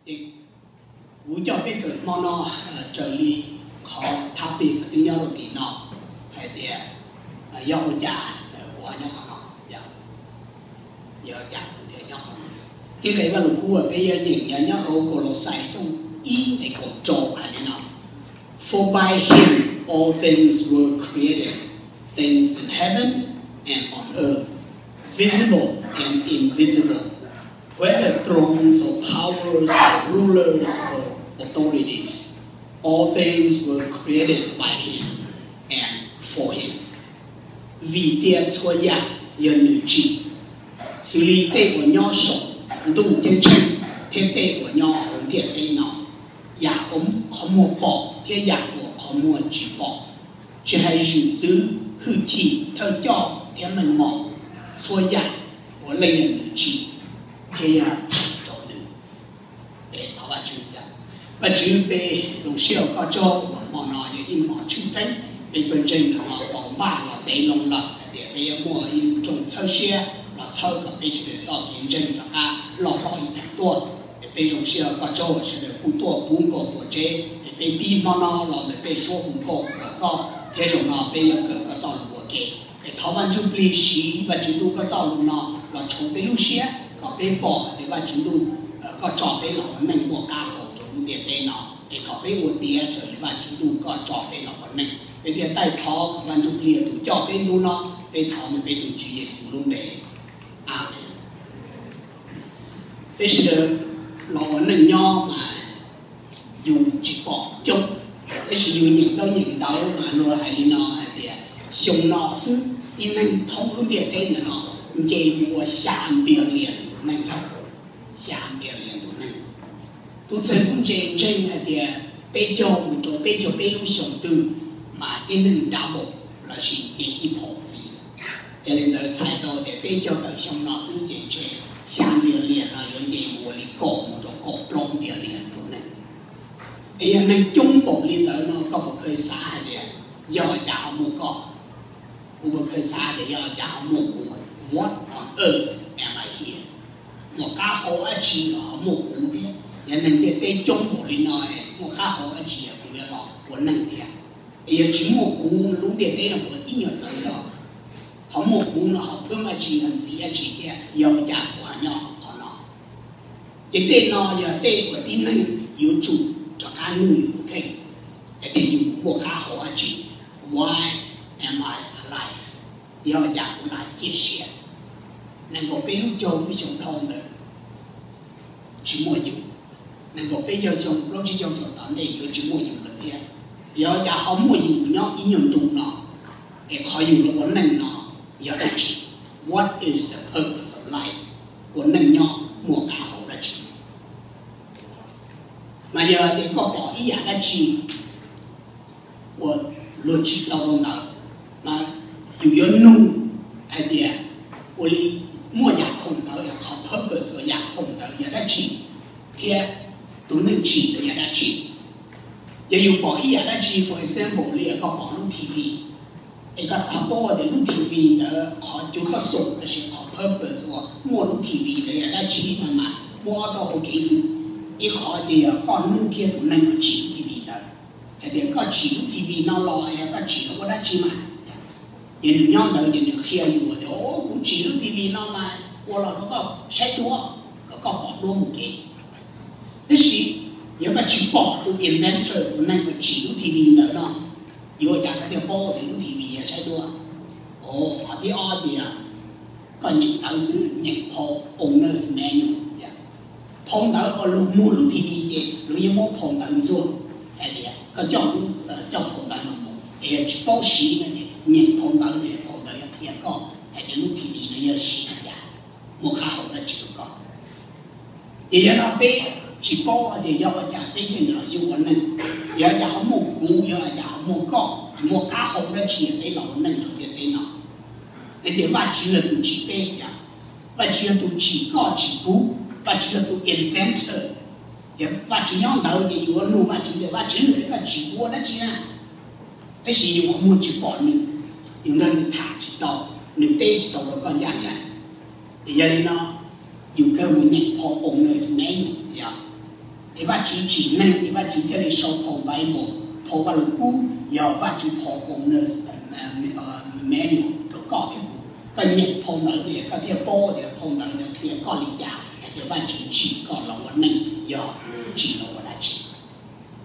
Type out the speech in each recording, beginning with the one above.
Ces kuv coj peb kawm hmo no raws li qhov topic uas twb nyob rau tim no hais tias yog ua cas kuv ho nyob qhov no, yog cas kuv thiaj nyob qhov no. Ib nqe Vajluskub uas peb yuav nyeem yog nyob hauv Kaulauxais tshooj ib nqe kaum rau hais li no: For by him all things were created, things in heaven and on earth, visible and invisible, whether thrones or powers or rulers or authorities, all things were created by him and for him. Vim tias txhua yam yog nws tsim, xws li tej uas nyob saum ntuj ceeb tsheej thiab tej uas nyob hauv ntiaj teb no, yam uas qhov muag pom thiab yam uas qhov muag tsis pom, tsis hais zwm txwv, hwj chim, thawj coj thiab meej mom, txhua yam puav leej yog nws tsim thiab yog tsim rau nws. Thov Vajtswv, Vajtswv, peb zoo siab ua koj tsaug uas hmo no yog ib hmo tshwj xeeb, peb pawg ntseeg no tau npaj los ntev loo lawm hais tias peb yuav muaj ib lub rooj txhawb siab los txhawb kom peb sawv daws txoj kev ntseeg rov qab loj hlob ib thaj tuaj. Es peb zoo siab ua koj tsaug uas sawv daws kuj tuaj puv nkaus tuam tsev es peb pib hmo no los ntawm tej suab hu nkauj qhuas koj thiab zaum no peb yuav kawm koj txoj lus ua ke. Es thov Vaj Ntsujplig siv Vajtswv Ntuj koj txoj lus no los rhauv peb lub siab kom peb pom hais tias Vajtswv Ntuj koj tso peb los ua neej muaj qab hau rau lub ntiaj teb no, es kom peb ua tiav raws li Vajtswv Ntuj koj tso peb los ua neej. Peb thiaj taij thov kom Vaj Ntsujplig yog tus coj peb ntu no, peb thov ntawm peb tus Tswv Yexus lub npe, Amees. Peb sawv daws los ua neej nyob mas yus tsis pom coob, tab sis yus nyeem ntaub nyeem ntawv mas luag hais li no hais tias xyoo no xwb tib neeg thoob lub ntiaj teb ntawm no nce mus ua xya billion tus neeg lawm. Xya billion tus neeg. Tus txawg ntse ntseeg hais tias peb caug mus rau peb caug peb lub xyoo twg mas tib neeg double lossis nce ib phaum ntxiv. Yog li ntawd txhais tau tias peb caug tawm xyoo no xwb ces ntshe xya billion no yuav nce mus ua li kaum mus rau kaum plaub billion tus neeg. Es yog neeg coob npaum li ntawd no koj puas kheev xav hais tias yog cas ho muaj koj? Kuv puas kheev xav tias yog cas ho muaj kuv? What on earth am I here? Muaj qab hau dab tsi los ho muaj kuv thiab? Yog neeg ntiaj teb coob npaum li no es muaj qab hau dab tsi kuv yuav los ua neeg thiab? Es yog tsis muaj kuv lub ntiaj teb no puas ib nyuag txawv zog? Ho muaj kuv no ho phwb dab tsi ho ntxiv dab tsi thiab? Yog cas kuv ho nyob qhov no? Ces tej no yog tej uas tib neeg yuav tsum rov qab nug yus tus kheej hais tias yus muaj qab hau dab tsi? Why am I alive? Yog cas kuv lam ciaj sia? Nees nkaum peb lub caug lub xyoo dhau ntawd tsis muaj yus, nees nkaum peb caug xyoo plaub tsib caug xyoo tom ntej yuav tsis muaj yus lawm thiab. Yog cas ho muaj yus nyob ib nyuag ntu no? Es qhov yus los ua neej no yog dab tsi? What is the purpose of life? Ua neej nyob muaj qab hau dab tsi? Mas yog tias koj pom ib yam dab tsi uas luag tsim tau rau ntawd, mas yus yuav nug hais tias ua li muaj yam khoom ntawd, qhov purpose uas yam khoom ntawd yog dab tsi, thiab tus neeg tsim ntawd yog dab tsi. Yog yus pom ib yam dab tsi, for example li koj pom lub T V, es koj xav paub tias lub T V ntawd qhov cuv koj xum lossis qhov purpose uas muaj lub T V ntawd yog dab tsi no mas muaj ob txoj hau kev xwb. Ib qhov ces yog koj nug kiag tus neeg uas tsim lub T V ntawd hais tias koj tsim lub T V no los yog koj tsim los ua dab tsi mas? Ces nws nyob ntawd ces nws qhia yus tias, o, kuv tsim lub T V no mas ua los rau koj saib duab, kom koj pom duab mus kev. Tab sis yog koj tsis pom tus inventor, tus neeg uas tsim lub T V ntawd no, yuav ua cas koj thiaj paub tias lub T V yog saib duab? O, qhov thib ob ces yog koj nyeem ntawv xwb, nyeem phau owner's manual. Phau ntawv uas luag muag lub T V ces luag yeej muab phau ntawv ntxuag hais tias koj coj, coj phau ntawv no mus, es yog tsis paub siv no ces nyeem phau ntawv no, phau ntawv yuav qhia koj hais tias lub T V no yog siv li cas, muaj qab hau dab tsi rau koj. Ces yog no peb tsis paub hais tias yog ua cas peb thiaj los yug ua neeg, yog ua cas ho muaj kuv, yog ua cas ho muaj koj, muaj qab hau dab tsi peb los ua neeg rau ntiaj teb no. Es tias Vajtswv yog tus tsim peb, Vajtswv yog tus tsim koj tsim kuv, Vajtswv yog tus inventor. Ces Vajtswv nyob ntawd ces yus yuav nug Vajtswv tias, Vajtswv, koj tsim kuv ua dab tsi na? Tab sis yus qhov muag tsis pom nws, yus nrog nws tham tsis tau, nws teb tsis tau rau koj ncaj nraim. Es yog li no, yus kawg mus nyeem phau owner's manual, yog Es Vajtswv tsim neeg es Vajtswv thiaj li sau phau Bible, phau Vaj Lug Kub, yog Vajtswv phau owner's manual rau koj thiab kuv. Koj nyeem phau ntawd es koj thiaj paub tias phau ntawd nws qhia koj li cas hais tias Vajtswv tsim koj los ua neeg yog tsim los ua dab tsi.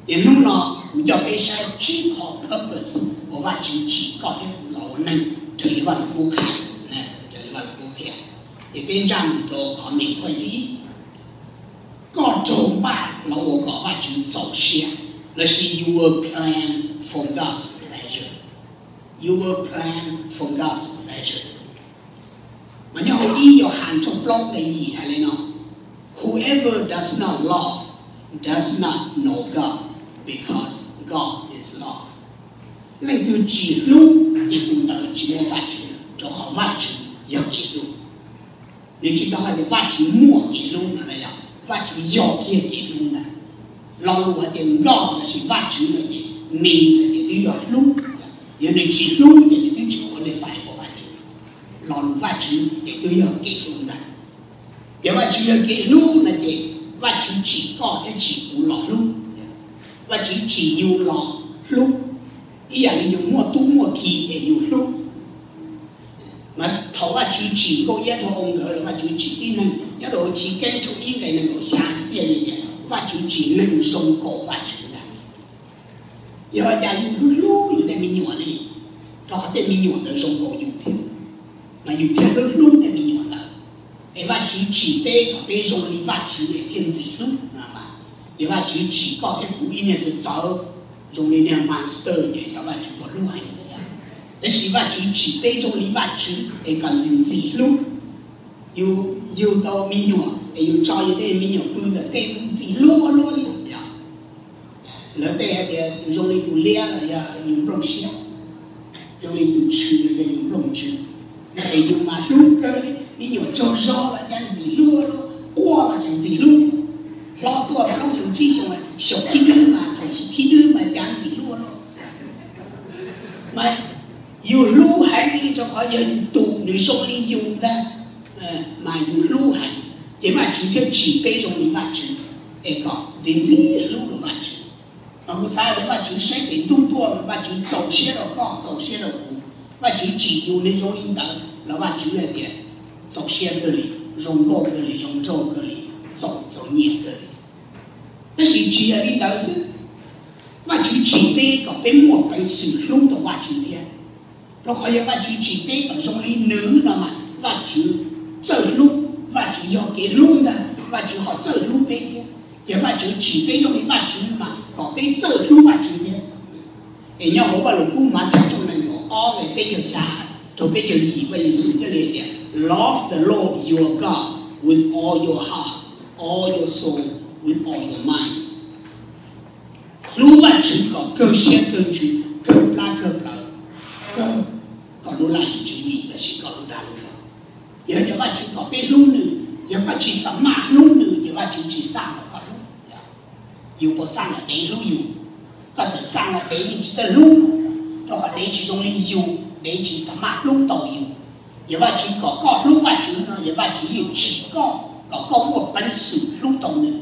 Ces hnub no kuv coj peb saib tsib qho purpose uas Vajtswv tsim koj thiab kuv los ua neeg raws li Vaj Lug Kub qhia, raws li Vaj Lug Kub qhia. Ces peb ntsaj mus rau qhov main point thib ib, koj raug npaj los ua kom Vajtswv txaus siab, lossis you were planned for God's pleasure. You were planned for God's pleasure. Mas nyob hauv ib Yauhas tshooj plaub nqe yim hais li no: Whoever does not love does not know God, because God is love. Leej twg tsis hlub ces tus ntawd tsis muaj Vajtswv, rau qhov Vajtswv yog kev hlub. Nws tsis tau hais tias Vajtswv muaj kev hlub no, yog Vajtswv yog kiag kev hlub ntag. Lo lus hais tias God lossis Vajtswv no ces means hais tias twb yog hlub. Yog nws tsis hlub ces nws twb tsis qualify ua Vajtswv. Lo lus Vajtswv ces twb yog kev hlub ntag. Yog Vajtswv yog kev hlub no ces Vajtswv tsim koj thiab tsim kuv los hlub. Vajtswv tsim yus los hlub, ib yam li yus muaj tub muaj ki es yus hlub. Mas thaum Vajtswv tsim Nkauj Iab Dhau Oo nkawd los Vajtswv tsim tib neeg, nyob rau Chiv Keeb tshooj ib nqe nees nkaum xya thiaj li tias Vajtswv tsim neeg zoo nkaus Vajtswv ntag. Yog ua cas yus hlub hlub yus tej me nyuam li? Rau qhov tej me nyuam ntawd zoo nkaus yus thiab, mas yus thiaj hlub hlub tej me nyuam ntawd. Es Vajtswv tsim peb kom peb zoo li Vajtswv es thiaj ntxim hlub. Yog Vajtswv tsim koj thiab kuv ib niag txawv txawv zoo li niag monster ces xyov Vajtswv puas hlub heev. Tab sis Vajtswv tsim peb zoo li Vajtswv es kom ntxim ntxim hlub. Yus yug tau me nyuam es yus tso yus tej me nyuam pw ntawm tej ntxim hlub hlub li. Lawv tej hais tias tus zoo li tus liab los yog yus nplooj siab, zoo li tus tshwm los yog yus nplooj ntsws. Es yus mas hlub kawg li, me nyuam tsaug zog los cas ntxim hlub, quaj los tseem ntxim hlub. Hlob tuaj plaub xyoo tsib xyoo, xyaum khib dwb mas thaum xyaum khib dwb mas cas ntxim hlub. Mas yus hlub heev li rau qhov yog yus tus nws zoo li yus ntag, mas yus hlub heev. Ces Vajtswv thiaj tsim peb zoo li Vajtswv es kom ntxim ntxim hlub rau Vajtswv. Mas kuv xav tias Vajtswv saib pem ntuj tuaj, Vajtswv txaus siab rau koj, txaus siab rau kuv. Vajtswv tsim yus li zoo li ntawd los Vajtswv hais tias txaus siab kawg li, zoo nkauj kawg li, zoo nraug kawg li, txaus txaus nyiam kawg li. Tab sis tsis yog li ntawd xwb, Vajtswv tsim peb kom peb muaj peev xwm hlub tau Vajtswv thiab. Rau qhov yog Vajtswv tsim peb kom zoo li nws no mas Vajtswv txawj hlub, Vajtswv yog kev hlub ntag, Vajtswv ho txawj hlub peb thiab. Yog Vajtswv tsim peb zoo li Vajtswv no mas kom peb txawj hlub Vajtswv thiab. Es nyob hauv Vaj Lug Kub Mathais tshooj nees nkaum ob nqe peb caug xya rau peb caug yim Vaj Yexus thiaj li tias, love the Lord your God with all your heart, with all your soul, with all your mind. Hlub Vajtswv kom kawg siab kawg ntsws, kawg plab kawg plawv, kawg kom lub laj lim tswv yim lossis kom lub dag lub zog. Yog tias Vajtswv kom peb hlub nws, yog koj tsis xam maj hlub nws ces Vajtswv tsis xaj kom koj hlub. Yus puas xaj kom dev hlub yus? Koj txawm xaj los dev yeej tsis txawj hlub, rau qhov dev tsis zoo li yus, dev tsis xam maj hlub tau yus. Yog Vajtswv kom koj hlub Vajtswv no, yog Vajtswv yeej tsim koj kom koj muaj peev xwm hlub tau nws.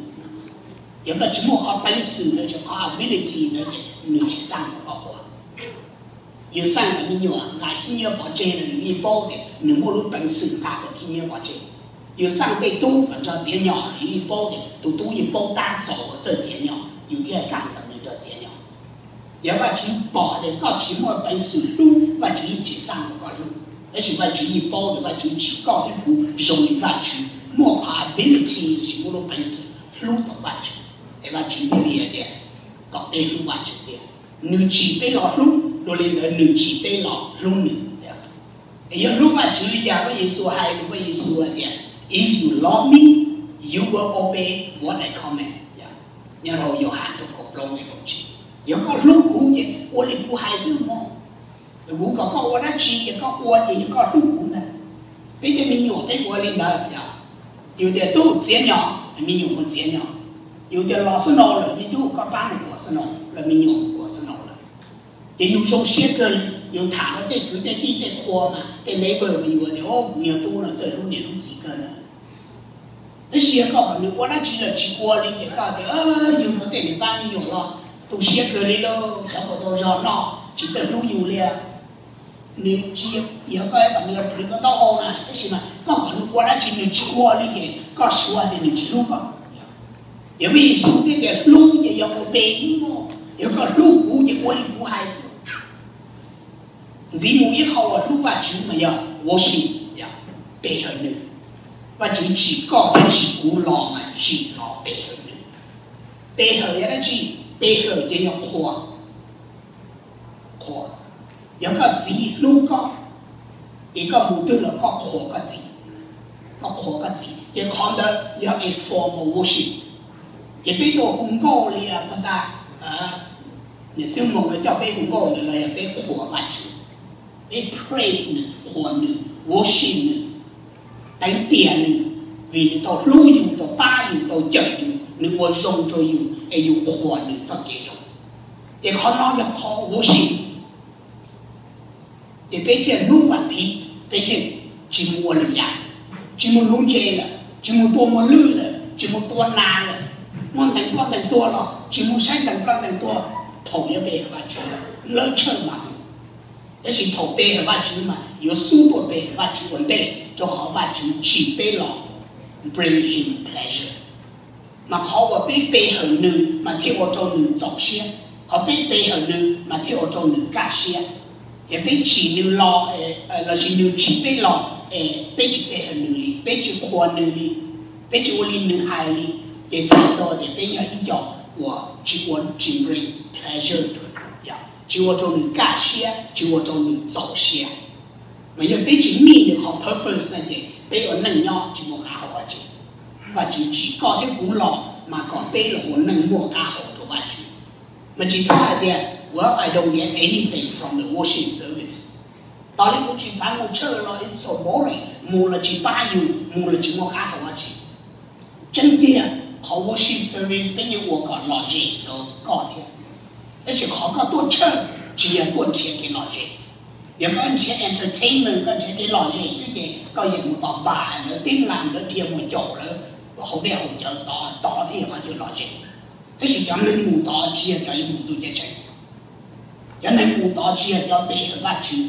Yog koj tsis muaj qhov peev xwm ntawd, tsis qhov ability ntawd ces nws tsis xaj kom koj ua. Yus xaj kom me nyuam nqa khib nyiab pov tseg no, yus yeej paub tias nws muaj lub peev xwm nqa tau khib nyiab pov tseg. Yus xaj tej tub kom nrog txiav nyom no, yus yeej paub tias tus tub yeej paub tab txaus txawj txiav nyom, yus thiaj xaj kom nws nrog txiav nyom. Yog Vajtswv pom tias koj tsis muaj peev xwm hlub, Vajtswv yeej tsis xaj kom koj hlub. Tab sis Vajtswv yeej paub tias Vajtswv tsim koj thiab kuv zoo li Vajtswv muaj qhov ability lossis muaj lub peev xwm hlub tau Vajtswv, es Vajtswv thiaj li hais tias kom peb hlub Vajtswv tiag. Nws tsim peb los hlub, dua li ntawd nws tsim peb los hlub nws. Es yog hlub Vajtswv li cas? Vaj Yexus hais, Vaj Yexus hais tias, if you love me, you will obey what I command. Nyob rau Yauhas tshooj kaum plaub nqe kaum tsib, yog koj hlub kuv ces ua li kuv hais xwb mog. Kuv kom koj ua dab tsi ces koj ua, ces yog koj hlub kuv ntag. Peb tej me nyuam peb ua li ntawd yog, yus tias tub txiav nyom, me nyuam mus txiav nyom. Yus tias los xub nau lawm, me tub koj pab mus kuam xub nau, los me nyuam mus kuam xub nau lawm. Ces yus zoo siab kawg li, yus tham rau tej kwv tej tij tej qhua mas tej neighbor mas yus tias, o, kuv yog tub no txawj hlub niam hlub txiv kawg na. Tab sis yog koj kom nws ua dab tsi los tsis ua li ces koj tias yug mus tej niam pab me nyuam los tu siab kawg li lauj, xyov puas tau zog noj, tsis txawj hlub yus li. Nws tsis, yog koj kom nws plhws koj taub hau na, tab sis mas koj kom nws ua dab tsi nws tsis ua li ces koj suav tias nws tsis hlub koj. Yog Vajtswv thiaj tias hlub ces yog ua npe, yog koj hlub kuv ces ua li kuv hais xwb. Ntxiv mus ib qho uas hlub Vajtswv mas yog worship, yog pe hawm nws. Vajtswv tsim koj thiab tsim kuv los mas tsim los pe hawm nws. Pe hawm yog dab tsi? Pe hawm ces yog qhuas. Qhuas. Yog koj txiv hlub koj, ces koj mus twg los koj qhuas koj txiv, koj qhuas koj txiv, ces qhov ntawd yog a form of worship. Ces peb tuaj hu nkauj li pog tas, niam xib hwb Moos lawv coj peb hu nkauj ntawd los yog peb qhuas Vajtswv, peb praise nws, qhuas nws, worship nws, teev tiam nws, vim nws tau hlub yus, tau pab yus, tau cawm yus, nws ua zoo rau yus es yus qhuas nws txoj kev zoo. Ces qhov no yog qhov worship. Ces peb thiaj hnub vas thiv peb thiaj tsis mus ua lwm yam, tsis mus nuv ntses lawm, tsis mus tua muas lwj lawm, tsis mus tua nas lawm. Muaj ntees ploj ntees tuag los tsis mus saib ntees ploj ntees tuag. Thaum yuav pe hawm Vajtswv, lawv tshawj mas mus, tab sis thaum pe hawm Vajtswv mas yuav xub tuaj pe hawm Vajtswv ua ntej, rau qhov Vajtswv tsim peb los, bring him pleasure. Mas qhov uas peb pe hawm nws mas thiaj ua rau nws txaus siab, qhov peb pe hawm nws mas thiaj ua rau nws kaj siab. Ces peb tsim nws los, lossis nws tsim peb los, peb tsis pe hawm nws li, peb tsis qhuas nws li, peb tsis ua li nws hais li, ces txhais tau tias peb yog ib co uas tsis ua, tsis bring pleasure, tsis ua rau nws kaj siab, tsis ua rau nws txaus siab. Mas yog peb tsis meet nws qhov purpose no ces peb ua neej nyob tsis muaj qab hau dab tsi. Vajtswv tsim koj thiab kuv los mas kom peb los ua neej muaj qab hau rau Vajtswv. Mas tsis txhob hais tias, well, I don't get anything from the worship service. Tos li kuv tsis xav mus church los, it's so boring, mus los tsis pab yus, mus los tsis muaj qab hau dab tsi. Tseeb tiag, qhov worship service peb yeej ua kom lom zem rau koj thiab. Tab sis qhov koj tuaj church tsis yog tuaj nrhiav kev lom zem. Yog koj nrhiav entertainment, koj nrhiav kev lom zem xwb ces koj yeej mus tos npas lawv tib las, lawv dhia mus caum lawv haus dej haus cawv tod, tod thiaj yog qhov chaw lom zem. Tab sis cov neeg mus tod tsis yog cov yuav mus ntuj ceeb tsheej. Cov neeg mus tod tsis yog cov pe hawm Vajtswv.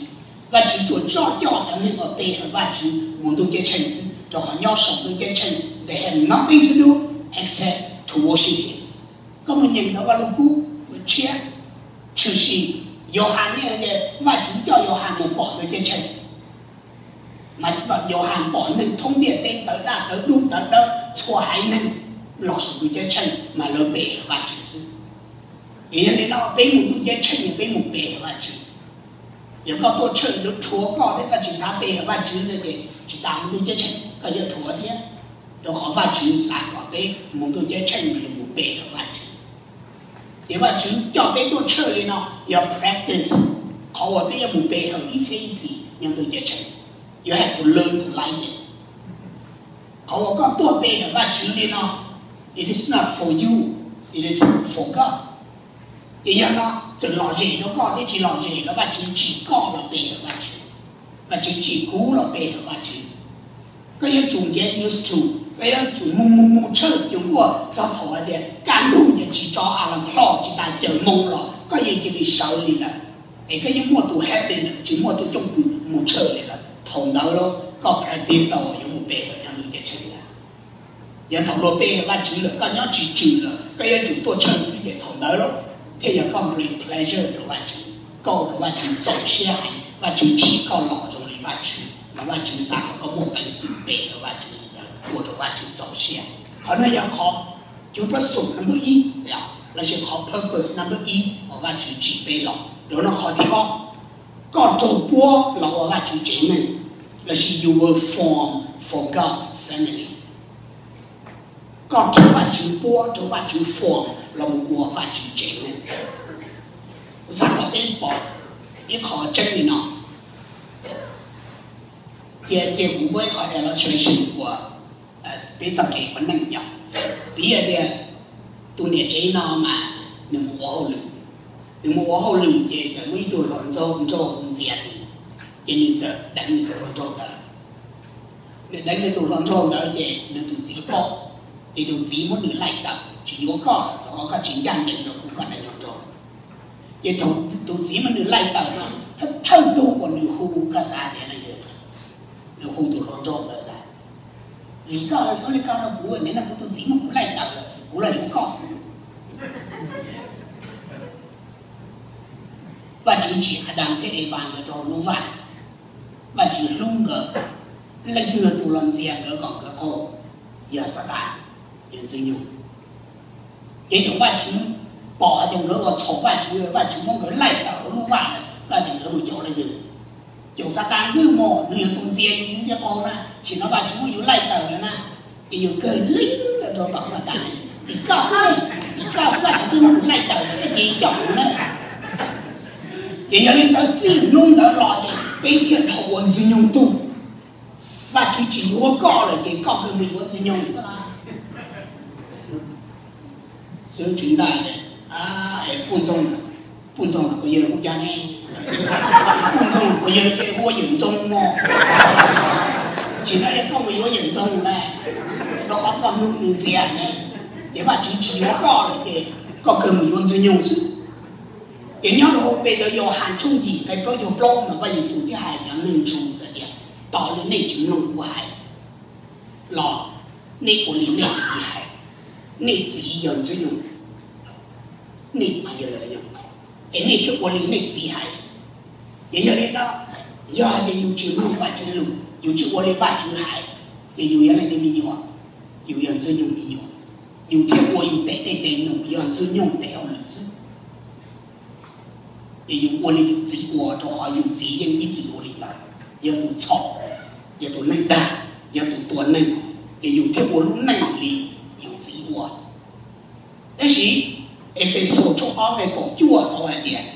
Vajtswv tsuas tso coj cov neeg uas pe hawm Vajtswv mus ntuj ceeb tsheej xwb, rau qhov nyob saum ntuj ceeb tsheej they have nothing to do except to worship him. Koj mus nyeem ntawm Vaj Lug Kub tshiab, tshwm sim, Yauhas niaj hais tias Vajtswv coj Yauhas mus pom ntuj ceeb tsheej. Mas Yauhas pom neeg thoob ntiaj teb tawv daj tawv dub tawv dawb txhua haiv neeg los saum ntuj ceeb tsheej mas lawv pe hawm Vajtswv xwb. Ces yog li no peb mus ntuj ceeb tsheej yog peb mus pe hawm Vajtswv. Yog koj tuaj church lawv rhuav koj thiab koj tsis xav pe hawm Vajtswv no ces tsis tas mus ntuj ceeb tsheej koj yuav rhuav thiab. Rau qhov Vajtswv xav kom peb mus ntuj ceeb tsheej yog mus pe hawm Vajtswv. Ces Vajtswv coj peb tuaj church li no yog practice qhov uas peb yuav mus pe hawm ib txhiab ib txhis nyob ntuj ceeb tsheej. You have to learn to like it. Qhov uas koj tuaj pe hawm Vajtswv li no, it is not for you, it is for God. Ces yog no txawm lom zem rau koj thiab tsis lom zem los Vajtswv tsim koj los pe hawm Vajtswv, Vajtswv tsim kuv los pe hawm Vajtswv. Koj yuav tsum get used to, koj yuav tsum mus mus mus church cuag nkuaj txog thaum hais tias kaj ntug ces tsis tso alarm clock tsis tas caws moo los koj yeej cia li sawv li lawm. Es koj yeej muaj tus habit, tsis muaj tus cwj pwm mus church li lawm. Thaum ntawd los koj practice tau yuav mus pe hawm nyob ntuj ceeb tsheej lawm. Yog thaum luag pe hawm Vajtswv lawm koj nyob tsis tswm lawm, koj yuav tsum tuaj church xwb ces thaum ntawd los thiaj yog koj bring pleasure rau Vajtswv, koj ua rau Vajtswv txaus siab heev, Vajtswv tsim koj los zoo li Vajtswv, mas Vajtswv xav kom koj muaj peev xwm pe hawm Vajtswv li ntawd ua rau Vajtswv txaus siab. Qhov no yog qhov cuv pab xum number ib, lossis qhov purpose number ib uas Vajtswv tsim peb los. Rau no qhov thib ob, koj raug puab los ua Vajtswv tsev neeg, lossis you were formed for God's family. Koj raug Vajtswv puab, raug Vajtswv form los mus ua Vajtswv tsev neeg. Kuv xav kom peb pom ib qho tseeb li no. Cia, cia kuv muab ib qho illustration uas peb txoj kev ua neej yog, piv hais tias tus niam tsev no mas nws mus ua hauj lwm, nws mus ua hauj lwm ces txawm muaj ib tug hluas nraug ntxias nws, ces nws txawm deev nws tus hluas nraug ntawd. Nws deev nws tus hluas nraug ntawd ces nws tus txiv paub, ces tus txiv muab nws laij tawm, tsis yuav koj, rau qhov koj tsis ncaj ncees rau kuv, koj deev hluas nraug. Ces tus txiv muab nws laij tawm no, thawj tug uas nws hu, koj xav tias leej twg? Nws hu tus hluas nraug ntawd ntag. Vim koj ua li ko rau kuv, nim no kuv tus txiv muab kuv laij tawm lawm, kuv los yuav koj xwb. Vajtswv tsim Adas thiab Evas nkawd rau hauv lub vaj. Vajtswv hlub nkawd. Leej twg yog tus los ntxias nkawd kom nkawd qaug? Yog Satas, yog Ntxwg Nyoog. Ces thaum Vajtswv pom hais tias nkawd ua txhaum Vajtswv, Vajtswv muab nkawd laij tawm hauv lub vaj lawm, koj tias nkawd mus caum leej twg? Caum Satas xwb mog, nws yog tus ntxias yus, yus thiaj qaug na. Chim no Vajtswv muab yus laij tawm lawm na, ces yus kawg leej rau tom Satas ne. Tim koj xwb, tim koj xwb Vajtswv twb muab kuv laij tawm lawm, koj cia li coj kuv na. Ces yog li ntawd txij hnub ntawd los ces peb thiaj dhau ua Ntxwg Nyoog tug. Vajtswv tsis yuav koj lawm ces koj kawg mus yuav Ntxwg Nyoog xwb. Xwb tsis ntaj, Pub Ntxoog, Pub Ntxoog los puas yog ua cas ne? Pub Ntxoog los puas yog ces hu ua Yawm Ntxoog mog? Tsis ntaj, yog koj mus yuav Yawm Ntxoog lawm, rau qhov koj mloog nws ntxias ne, ces Vajtswv tsis yuav koj lawm ces koj kawg mus yuav Ntxwg Nyoog xwb. Ces nyob rau hauv Pes Ntawv Yauhas tshooj yim nqe plaub caug plaub mas Vaj Yexus thiaj hais cov neeg ntseeg hais tias, tos li nej tsis mloog kuv hais los nej ua li nej txiv hais. Nej txiv yog Ntxwg Nyoog, nej txiv yog Ntxwg Nyoog, es nej thiaj ua li nej txiv hais. Ces yog li no, yog hais tias yus tsis mloog Vajtswv lus, yus tsis ua li Vajtswv hais, ces yus yog leej twg me nyuam? Yus yog Ntxwg Nyoog me nyuam, yus thiaj ua yus tes dej tes num, yog Ntxwg Nyoog tes hauj lwm xwb. Ces yus ua li yus txiv ua, rau qhov yus txiv yeej ib txwm ua li ntawd, yog tus txhaum, yog tus neeg dag, yog tus tua neeg, ces yus thiaj ua lub neej li yus txiv ua. Tab sis Efexus tshooj ob nqe kaum cuaj tau hais tias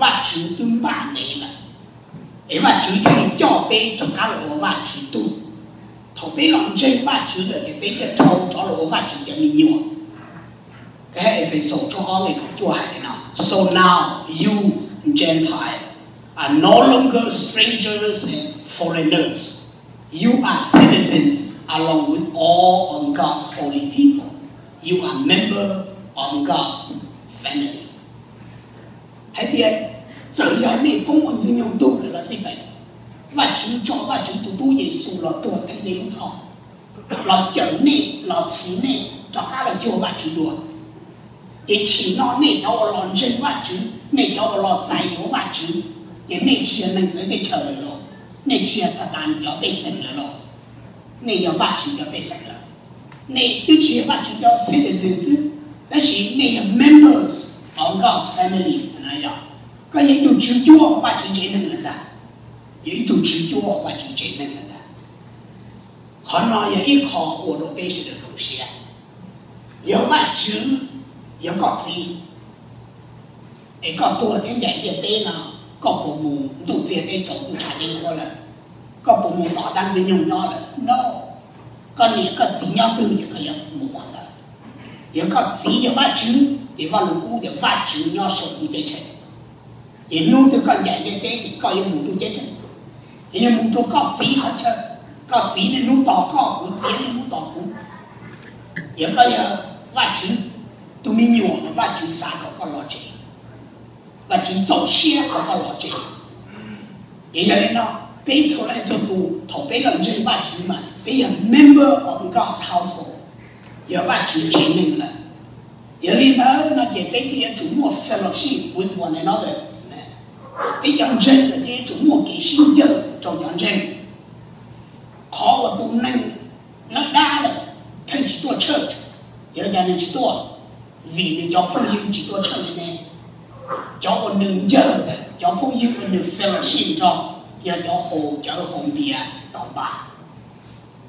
Vajtswv twb npaj ntev lawm, es Vajtswv thiaj li coj peb rov qab los ua Vajtswv tug. Thaum peb los ntseeg Vajtswv lawm ces peb thiaj dhau rov los ua Vajtswv cov me nyuam. Efexus tshooj ob nqe kaum cuaj hais li no: So now you Gentiles are no longer strangers and foreigners. You are citizens along with all of God's holy people. You are member of God's family. Hais tias txawm yog nej poob ua Ntxwg Nyoog tug lawm los xij peem, Vajtswv tso Vajtswv tus tub Yexus los tuag theej nej lub txhoj, los cawm nej, los txhiv nej rov qab los cuag Vajtswv dua. Ces chim no nej cov uas los ntseeg Vajtswv, nej cov uas los txais yuav Vajtswv, ces nej tsis yog neeg txawv teb chaws lawm los, nej tsis yog Xatas cov pej xeem lawm los, nej yog Vajtswv cov pej xeem lawm. Nej twb tsis yog Vajtswv cov citizen xwb, tab sis nej yog members of God's family. Koj yog ib tug tswv cuab hauv Vajtswv tsev neeg lawm ntag. Yog ib tug tswv cuab hauv Vajtswv tsev neeg lawm ntag. Qhov no yog ib qho ua rau peb sawv daws zoo siab. Yog Vajtswv yog koj txiv, es koj tuag thiab ncaim ntiaj teb no, koj puas mus ntuj txiag teb tsaus ntuj tshav yeeb nkuab lawm? Koj puas mus tom dab Ntxwg Nyoog nyob lawm? No. Koj niam koj txiv nyob twg ces koj yuav mus qhov ntawd. Yog koj txiv yog Vajtswv ces Vaj Lug Kub tias Vajtswv nyob saum ntuj ceeb tsheej. Ces hnub twg koj ncaim ntiaj teb ces koj yuav mus ntuj ceeb tsheej. Ces yog mus rau koj txiv qhov chaw, koj txiv niaj hnub tos koj, kuv txiv niaj hnub tos kuv. Yog koj yog Vajtswv tus me nyuam mas Vajtswv xav kom koj los tsev, Vajtswv txaus siab kom koj los tsev. Ces yog li no, peb txhua leej txhua tus thaum peb los ntseeg Vajtswv mas peb yog member of God's household, yog Vajtswv tsev neeg lawm. Yog li ntawd no ces peb thiaj yuav tsum muaj fellowship with one another. Peb cov ntseeg lawm thiaj yuav tsum muaj kev sib ncawg rau cov ntseeg. Qhov uas tus neeg dawb dawb lawm pheej tsis tuaj church, yog cas nws tsis tuaj? Vim nws cov phooj ywg tsis tuaj church ne. Cov uas nws ncawg, cov phooj ywg uas nws fellowship nrog, yog cov haus cawv haus npias tom npas.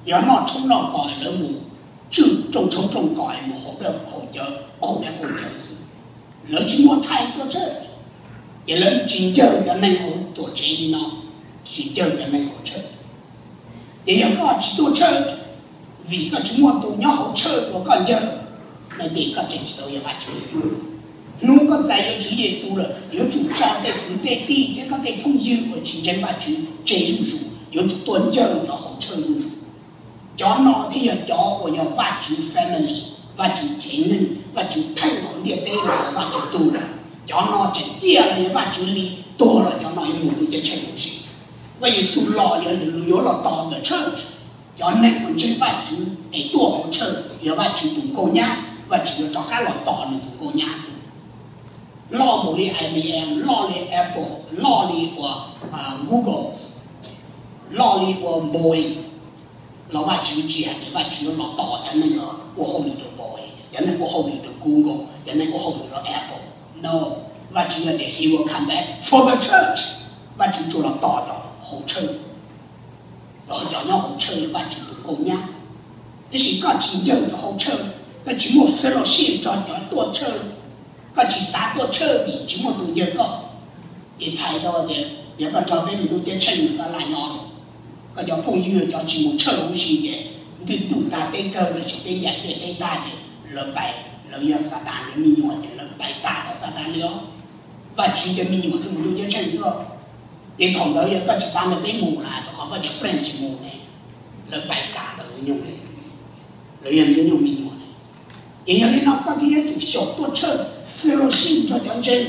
Yog noj tshoob noj kos lawv mus, tswj rooj tshoob rooj kos mus haus dawb haus cawv, qaug dawb qaug cawv xwb. Lawv tsis muaj time tuaj church, ces lawv tsis ncawg cov neeg hauv tuam tsev li no, tsis ncawg cov neeg hauv church. Ces yog koj tsis tuaj church, vim koj tsis muaj tus nyob hauv church uas koj ncawg, no ces koj tseem tsis tau yog Vajtswv li. Hnub koj txais yuav Tswv Yexus lawm, yuav tsum tso tej kwv tej tij thiab koj tej phooj ywg uas tsis ntseeg Vajtswv tseg zuj zus. yuav tsum tuaj ncawg cov hauv tshawj zuj zus. Cov no thiaj yog cov uas yog Vajtswv family, Vajtswv tsev neeg, Vajtswv theej hauv ntiaj teb los Vajtswv tug lawm. Cov no tseem ciaj los yog Vajtswv li, tuag los cov no yuav mus ntuj ceeb tsheej huv si. Vaj Yexus los yog yuav los tos the church, cov neeg uas ntseeg Vajtswv es tuaj hauv tshawj yog Vajtswv tus nkauj nyab, Vajtswv yuav rov qab los tos nws tus nkauj nyab xwb. Loj npaum li I B M, loj li Apple, loj li uas Google, loj li uas Boeing, los Vajtswv tsis hais tias Vajtswv yuav los tos cov neeg ua hauj lwm rau Boeing, cov neeg ua hauj lwm rau Google, cov neeg ua hauj lwm rau Apple. No, Vajtswv hais tias he will come back for the church. Vajtswv tsuas los tos cov hauv tshawj xwb. Cov nyob hauv tshawj yog Vajtswv tus nkauj nyab. Tiam sis koj tsis ncawg cov hauv tshawj, koj tsis muaj fellowship nrog cov tuaj tshawj, koj tsis xav tuaj tshawj vim tsis muaj tus ncawg koj. Ces txhais tau tias yog koj nrog peb mus ntuj ceeb tsheej no koj laj nyob lawm. Koj cov phooj ywg cov tsis mus tshawj huv si ces ntuj tug tag teb kawg lossis peb ncaim tiaj teb tag ces lawv pais, lawv yog Xatas cov me nyuam ces lawv pais tag rau Xatas li os. Vajtswv cov me nyuam thiaj mus ntuj ceeb tsheej xwb. Ces thaum ntawd yog koj tsis xav nrog peb mus lawm rau qhov koj cov friend tsis mus ne, lawv pais kam ntawm Ntxwg Nyoog li, lawv yog Ntxwg Nyoog me nyuam ne. Ces yog li no koj thiaj yuav tsum xyaum tuaj tshawj fellowship nrog cov ntseeg.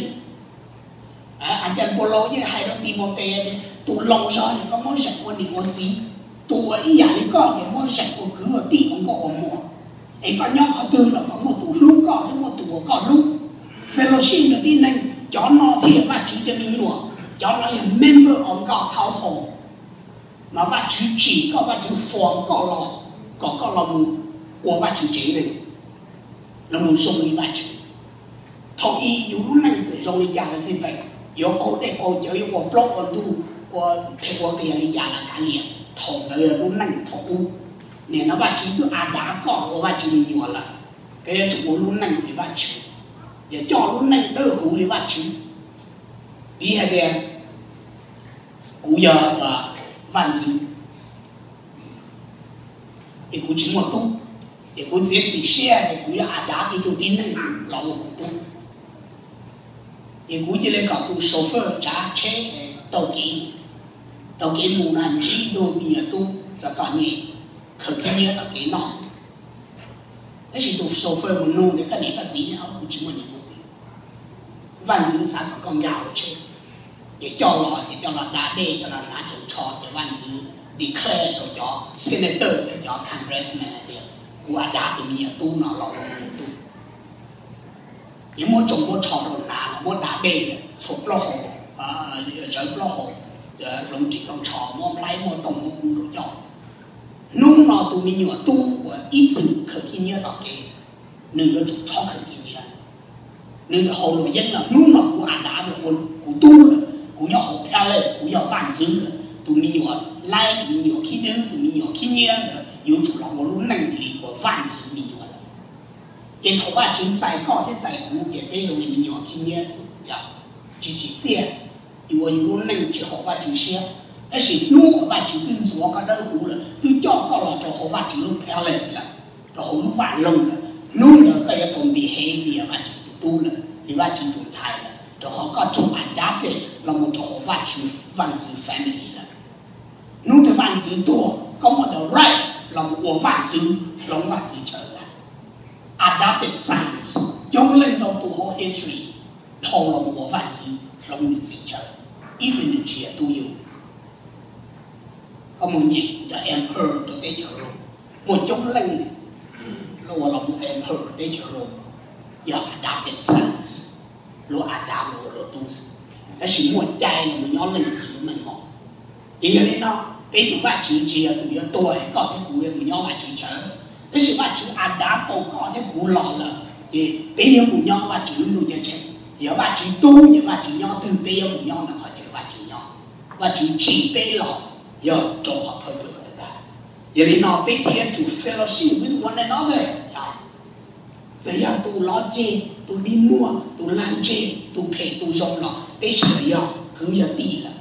As cas Paulus yeej hais rau Timautes tias tus laus zog yog koj muab zeem ua niam ua txiv, tus uas ib yam li koj ces muab zeem ua kwv ua tij ua nkauj ua muam. Es koj nyob qhov twg los koj muaj tus hlub koj thiab muaj tus uas koj hlub. Fellowship nrog tib neeg, cov no thiaj yog Vajtswv cov me nyuam, cov no yog member of God's household. Mas Vajtswv tsim koj, Vajtswv form koj los kom koj los mus ua Vajtswv tsev neeg, los mus zoo li Vajtswv. Thaum ub yus lub neej txawm zoo li cas los xij peem, yuav qaug dej qaug cawv, yuav ua plaub ua ntug, ua phem ua qias li cas los kav liam, thaum ntawd yog lub neej thaum ub. Nim no Vajtswv twb adapt koj ua Vajtswv me nyuam lawm, koj yuav tsum ua lub neej li Vajtswv, yuav coj lub neej dawb huv li Vajtswv. Piv hais tias kuv yog vaj ntxwv, es kuv tsis muaj tub, es kuv txiav txim siab es kuv yuav adapt ib tug tib neeg los ua kuv tub. Ces kuv cia li kom tus chauffeur tsav tsheb taug kev, taug kev mus no ntsib ib tug me nyuam tub txom txom nyem, khaws khib nyiab tom kev noj xwb. Tab sis tus chauffeur mus nug tias koj niam koj txiv ne, kuv tsis muaj niam muaj txiv. Vaj ntxwv xav kom koj nkag hauv tsheb, ces coj los, ces coj los da dej, coj los hnav tsoos tsho, ces vaj ntxwv declare rau cov senator, cov congressman hais tias kuv adapt tus me nyuam tub no los ua kuv tub. Ces muab tsoos muab tsho rau hnav los muab da dej txhua plaub hau, zawv plaub hau, hloov ris hloov tsho, muab nplhaib muab tooj muab kub rau coj. Hnub no tus me nyuam tub uas ib txwm khaws khib nyiab tom kev, nws yuav tsum txhob khaws khib nyiab. Nws txawm haus luam yeeb los hnub no kuv adapt los ua kuv tub lawm, kuv nyob hauv palace, kuv yog vaj ntxwv lawm. Tus me nyuam laib, tus me nyuam khib dwb, tus me nyuam khib nyiab ntawd yuav tsum los ua lub neej li uas vaj ntxwv me nyuam lawm. Ces thaum Vajtswv txais koj thiab txais kuv ces peb zoo li me nyuam khib nyiab xwb, tsis tsim txiaj, yus ua yus lub neej tsis haum Vajtswv siab. Tab sis hnub uas Vajtswv twb ntxuav koj dawb huv lawm, twb coj koj los rau hauv Vajtswv lub palace lawm, rau hauv lub vaj loog lawm, hnub ntawd koj yuav tau behave li Vajtswv tus tub lawm, li Vajtswv tus ntxhais lawm, rau qhov koj raug adopted los mus rau hauv Vajtswv, vaj ntxwv family lawm. Hnub twg vaj ntxwv tuag, koj muaj the right los mus ua vaj ntxwv, hloov vaj ntxwv chaw ntag. Adopted sons, coob leej ntau tus hauv history dhau los mus ua vaj ntxwv hloov nws txiv chaw, even nws tsis yog tub yug. Koj mus nyeem cov emperor rau teb chaws Rome, muaj coob leej uas los mus emperor teb chaws Rome yog adopted sons, luag adapt los ua luag tub. Tab sis muaj cai los mus nyob leej txiv lub meej mom. Ces yog li no, peb tus Vajtswv tsis yog tus yuav tuag es koj thiab kuv yuav mus nyob Vajtswv chaw, tab sis Vajtswv adapt tau koj thiab kuv los lawm, ces peb yuav mus nyob Vajtswv lub ntuj ceeb tsheej. Yog Vajtswv tub ces Vajtswv nyob twg peb yuav mus nyob ntawd qhov chaw Vajtswv nyob. Vajtswv tsim peb los yog rau qhov purpose ntawd ntag. Yog li no peb thiaj yuav tsum fellowship with one another. Txawm yog tus lov ceg, tus dig muag, tus lag ntseg, tus phem tus zoo los peb sawv daws yog kwv yog tij lawm.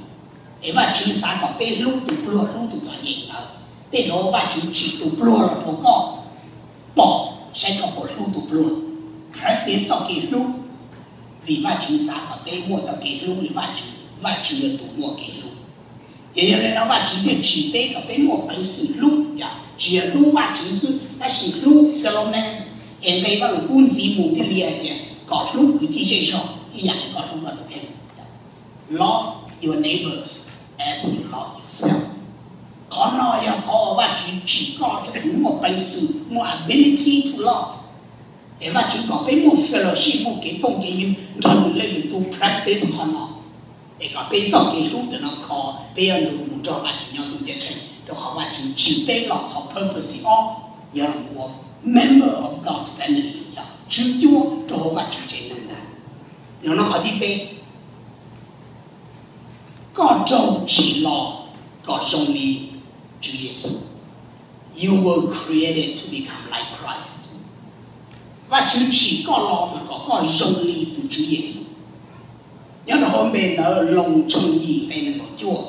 Es Vajtswv xav kom peb hlub tus pluag hlub tus txom nyem ntawd. Tej zaum Vajtswv tsim tus pluag los rau koj pom saib koj puas hlub tus pluag. Practice txoj kev hlub, vim Vajtswv xav kom peb muaj txoj kev hlub li Vajtswv, Vajtswv yog tus muaj kev hlub. Ces yog li no Vajtswv thiaj tsim peb kom peb muaj peev xwm hlub, yog tsis yog hlub Vajtswv xwb tab sis hlub fellow man. Es nqe Vajluskub ntxiv mus thiaj li hais tias kom hlub kwv tij zej zog ib yam li koj hlub koj tus kheej. Love your neighbors as you love yourself. Qhov no yog qhov uas Vajtswv tsim koj thiab kuv muaj peev xwm, muaj ability to love. Es Vajtswv kom peb muaj fellowship, muaj kev phooj kev ywg nrog lwm leej lwm tus practice qhov no. Es kom peb txoj kev hlub ntawm no kho, peb yuav mus nrog Vajtswv nyob ntuj ceeb tsheej, rau qhov Vajtswv tsim peb los qhov purpose thib ob, yog los ua member of God's family, yog tswv cuab rau hauv Vajtswv tsev neeg ntag. Yog no qhov thib peb, koj raug tsim los kom zoo li Tswv Yexus. You were created to become like Christ. Vajtswv tsim koj los mas kom koj zoo li tus Tswv Yexus. Nyob rau hauv npe ntawd Loos tshooj yim nqe nees nkaum cuaj,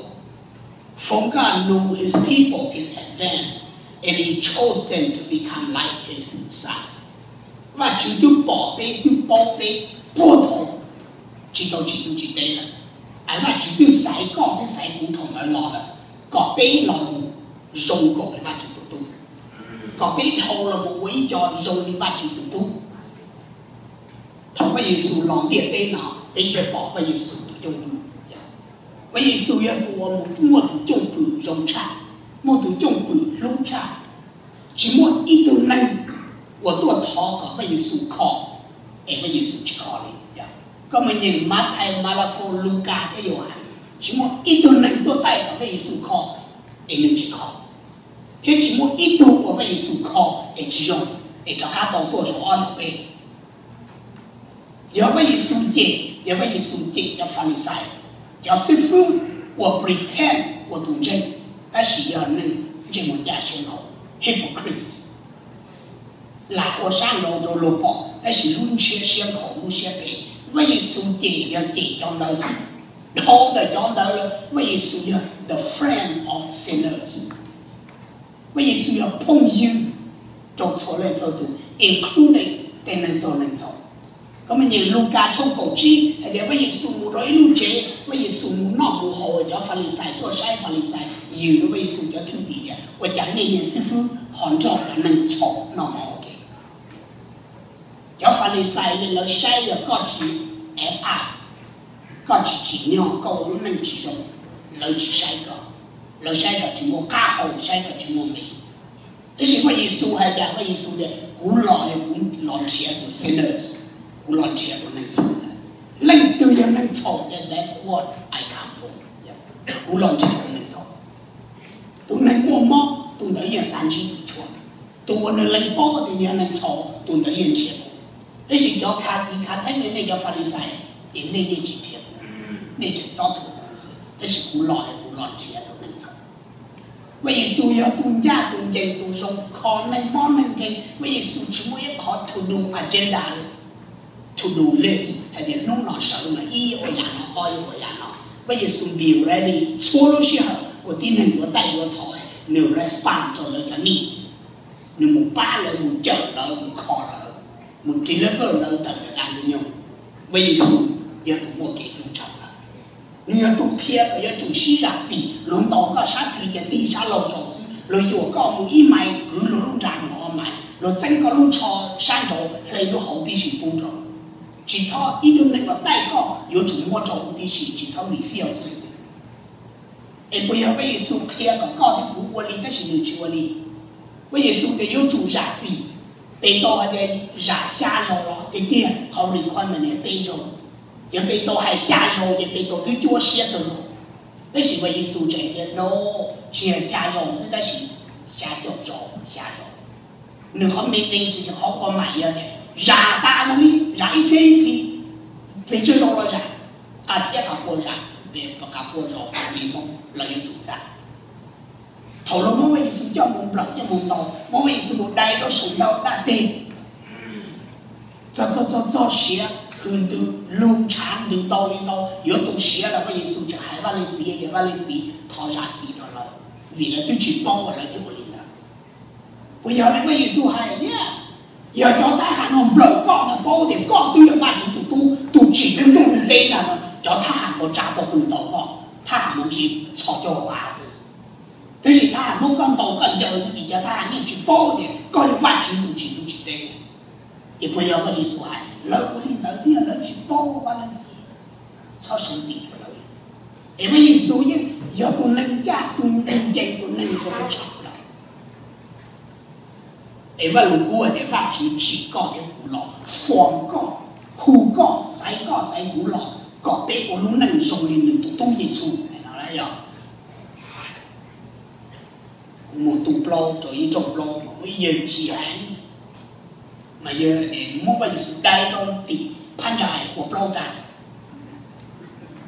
For God knew his people in advance, and he chose them to become like his son. Vajtswv twb pom peb, twb paub peb puag thaum tsis tau tsim ntuj tsim teb lawm. Vajtswv twb xaiv koj thiab xaiv kuv thaum ntawd los lawm, kom peb los mus zoo nkaus li Vajtswv tus tub, kom peb dhau los mus ua ib co zoo li Vajtswv tus tub. Thaum Vaj Yexus los ntiaj teb no, peb thiaj pom Vaj Yexus tus cwj pwm. Vaj Yexus yog tus uas muaj tus cwj pwm zoo tshaj, muaj tus cwj pwm hlub tshaj. Tsis muaj ib tug neeg uas tuaj thov kom Vaj Yexus kho es Vaj Yexus tsis kho li. Koj mus nyeem Mathais, Malakaus, Lukas thiab Yauhas, tsis muaj ib tug neeg tuaj taij kom Vaj Yexus kho es nws tsis kho, thiab tsis muaj ib tug uas Vaj Yexus kho es tsis zoo, es rov qab tau tuaj zaum ob zaum peb. Yog Vaj Yexus cem, yog Vaj Yexus cem cov Falixais, cov xib fwb uas pretend ua tus ntseeg, tab sis yog neeg ntsej muag ncaj siab nkhaus, hypocrites, lam ua sab nraud rau luag pom tab sis lub ntshiab siab nkhaus lub siab phem. Vaj Yexus cem yog cem cov ntawd xwb. Dhau ntawm cov ntawd los Vaj Yexus yog the friend of sinners. Vaj Yexus yog phooj ywg rau txhua leej txhua tus, including tej neeg txaug neeg ntxhov. Koj mus nyeem Lukas tshooj kaum tsib hais tias Vaj Yexus mus rau ib lub tsev, Vaj Yexus mus noj mus haus, cov Falixais tuaj saib, Falixais yws rau Vaj Yexus cov thwj tim tias, ua cas nej niag xib fwb ho nrog cov neeg txhaum noj mov ua ke? Cov Falixais li lawv saib yog koj tsis ev a, koj tsis tsim nyog, koj ua lub neej tsis zoo, lawv tsis saib koj, lawv saib koj tsis muaj qab hau, saib koj tsis muaj nqi. Tab sis Vaj Yexus hais tias, Vaj Yexus tias kuv los yog kuv los nrhiav tus sinners, kuv los nrhiav tus neeg txhaum ntawd. Leej twg yog neeg txhaum ces that's what I come for. Kuv los nrhiav tus neeg txhaum. Tus neeg muaj mob, tus ntawd yeej xav ntsib kuv tshuaj. Tus uas nws lees paub tias nws yog neeg txhaum, tus ntawd yeej nrhiav kuv. Tab sis cov khav txiv khav theeb li nej cov Falixais, ces nej yeej tsis nrhiav kuv, nej tseem txob thuam kuv xwb. Tab sis kuv los yog kuv los nrhiav tus neeg txhaum. Vaj Yexus yog tus ncaj tus ncees tus zoo kho neeg mob neeg nkeeg. Vaj Yexus tsis muaj ib qhov to do agenda, to do list hais tias hnub no sawv no ib ua yam no, ob ib ua yam no. Vaj Yexus be ready txhua lub sij hawm uas tib neeg yuav taij yuav thov, nws respond rau lawv cov needs. Nws mus pab lawv, mus cawm lawv, mus kho lawv, mus deliver lawv tawm ntawm dab Ntxwg Nyoog. Vaj Yexus yog tus muaj kev hlub tshaj plaws. Nws yog tus qhia kom yuav tsum sib zam txim. Luag ntaus koj sab xis ces tig sab laug rau xwb, luag yuam koj mus ib mais kwv luag lub nra mus ob mais, luag txeeb koj lub tsho sab nraud hle lub hauv tib si pub rau. Tsis txhob, ib tug neeg uas taij koj yuav tsum muab rau huv tib si, tsis txhob refuse leej twg. Es puas yog Vaj Yexus qhia kom koj thiab kuv ua li tab sis nws tsis ua li? Vaj Yexus tias yuav tsum zam txim. Pes tau hais tias zam xya zaus los tiag tiag, qhov requirement yog peb zaus. Yog pes tau hais xya zaus ces pes tau twb cuab siab kawg nkaus. Tab sis Vaj Yexus tseem hais tias no, tsis yog xya zaus xwb tab sis xya caum zaus, xya zaus. Nws qhov meaning tsis, qhov khuam mais yog tias zam tas mus li, zam ib txhiab ib txhis, pes tsawg zaus los zam, qas txhiab qas pua zam, pes qas pua zaus li Hmoob los yuav tsum zam. Thaum luag muab Vaj Yexus coj mus nplawm coj mus ntaus, muab Vaj Yexus mus dai rau saum ntau dab teg, txog txog txog siav hws ntws, lug ntshav ntws ntau li ntau, yuav tu siav los Vaj Yexus tseem hais Vaj Leej Txiv tias Vaj Leej Txiv thov zam txim rau lawv, vim lawv twb tsis paub uas lawv thiaj ua li ntawd. Puas yog li Vaj Yexus hais? Yes. Yog cov thab ham no nplawm koj ntag, paub tias koj twb yog Vajtswv tus tub, tus tsim lub ntuj lub teb ntag no, cov thab ham puas tsa tau qws ntaus koj? Thab ham no tsis cov hauv av xwb. Tab sis thab ham muab koj ntaus koj ncaws no vim cov thab ham yeej tsis paub tias koj yog Vajtswv tus tsim ntuj tsim teb. Ces puas yog Vaj Tswv Yexus hais lawv ua li ntawd thiab lawv tsis paub Vaj Leej Txiv, txhob suav ntxim rau lawv. Es Vaj Yexus yeej yog tus neeg ncaj, tus neeg ncees, tus neeg zoo tshaj plaws. Es Vaj Lug Kub tias Vajtswv tsim koj thiab kuv los, form koj, hu koj, xaiv koj xaiv kuv los kom peb ua lub neej zoo li nws tus tub Yexus no yog. Kuv mus tu plaub rau ib rooj plaub mas muaj ib yawg tsis heev, mas yawg muab Vaj Yexus dai rau tim phab ntsa ua plaub tag.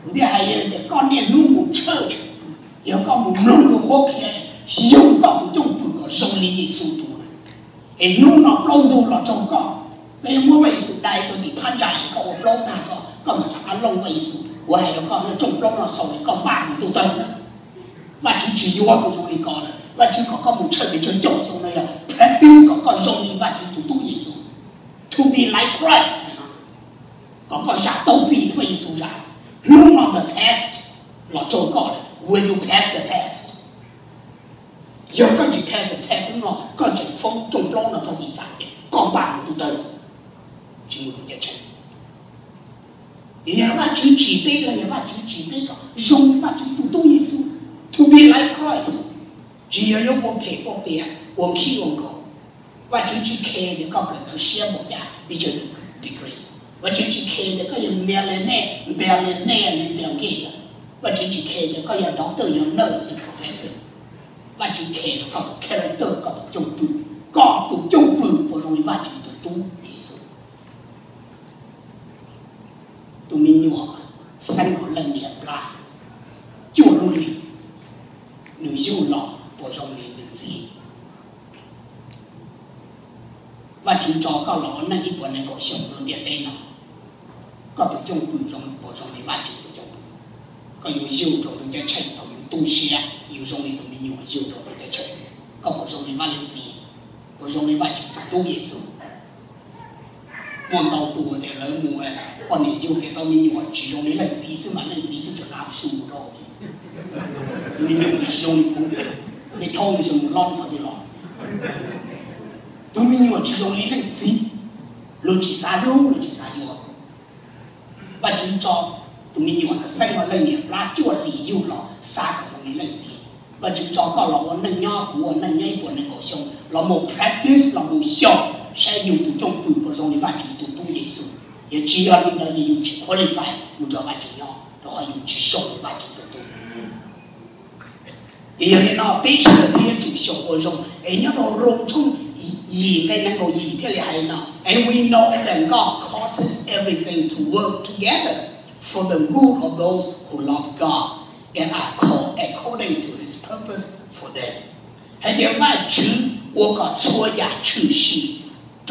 Kuv thiaj hais yawg tias koj niaj hnub mus church, yog koj mus mloog lus qhuab qhia, yoog koj tus cwj pwm kom zoo li Yexus tus. Es hnub no plaub ntug los raug koj, koj yuav muab Vaj Yexus dai rau tim phab ntsa es koj ua plaub tag koj, koj mam rov qab looj Vaj Yexus. Kuv hais rau koj, rooj plaub no xaus es koj npaj mus ntuj tawg na. Vaj Tswv tsis yuav tus zoo li koj lawm. Vaj Tswv kom koj mus church pes tsawg caum xyoo no yog practice kom koj zoo li Vaj Tswv tus tub Yexus, to be like Christ, kom koj zam tau txij li Vaj Yexus zam. Hnub no the test los raug koj lawm, will you pass the test? Yog koj tsis pass the test hnub no, koj tseem foob rooj plaub no txog tim xav ces koj npaj mus ntuj tawg, tsis mus tus cev tshee. Yog Vaj Tswv tsim peb los yog Vaj Tswv tsim peb kom zoo li Vaj Tswv tus tub Yexus, to be like Christ. Tsis yog yuav ua phem ua qias, ua khib ua nkaus. Vaj Tswv tsis care tias koj kawm ntawv siab npaum cas, bachelor degree. Vaj Tswv tsis care tias koj yog millionaire, billionaire, Bill Gates lawm. Vaj Tswv tsis care tias koj yog doctor, yog nurse, yog professor. Vaj Tswv care rau koj tus character, koj tus cwj pwm. Koj tus cwj pwm puas zoo li Vaj Tswv tus tub Yexus? Tus me nyuam xeeb hauv leej niam plab cuaj lub hlis, nws yug los puas zoo li nws txiv? Vaj Tswv tso koj los ua neej ib puas nees nkaum xyoo rau ntiaj teb no, koj tus cwj pwm puas zoo li Vaj Tswv tus cwj pwm? Koj yuav yug rau ntuj ceeb tsheej thaum yus tu siav yus zoo li tus me nyuam yug rau ntuj ceeb tsheej, koj puas zoo li Vaj Leej Txiv? Puas zoo li Vaj Tswv tus tub Yexus? Muaj ntau tus tias lawv mus, poj niam yug kev tau me nyuam tsis zoo li leej txiv xwb mas leej txiv twb tseem lam su rau tias, tus me nyuam tsis zoo li kuv, me thaub nws xyov mus lob qhov twg los. Tus me nyuam tsis zoo li leej txiv, luag tsis xav hlub, luag tsis xav yuav. Vaj Tswv tso tus me nyuam xeeb hauv leej niam plab cuaj hlis yug los xav kom zoo li leej txiv. Vaj Tswv tso koj los ua neej nyob, kuv ua neej nyob ib puas nees nkaum xyoo los mus practice, los mus xyaum saib yus tus cwj pwm puas zoo li Vaj Tswv tus tub Yexus. Yog tsis yog li ntawd ces yus tsis qualify mus nrog Vaj Tswv nyob, rau qhov yus tsis zoo li Vaj Tswv tus tub. Ces yog li no peb sawv daws thiaj yuav tsum xyaum ua zoo. Es nyob rau Roos tshooj yim nqe nees nkaum yim thiaj li hais no, and we know that God causes everything to work together for the good of those who love God and are called according to His purpose for them. Hais tias Vaj Tswv ua kom txhua yam tshwm sim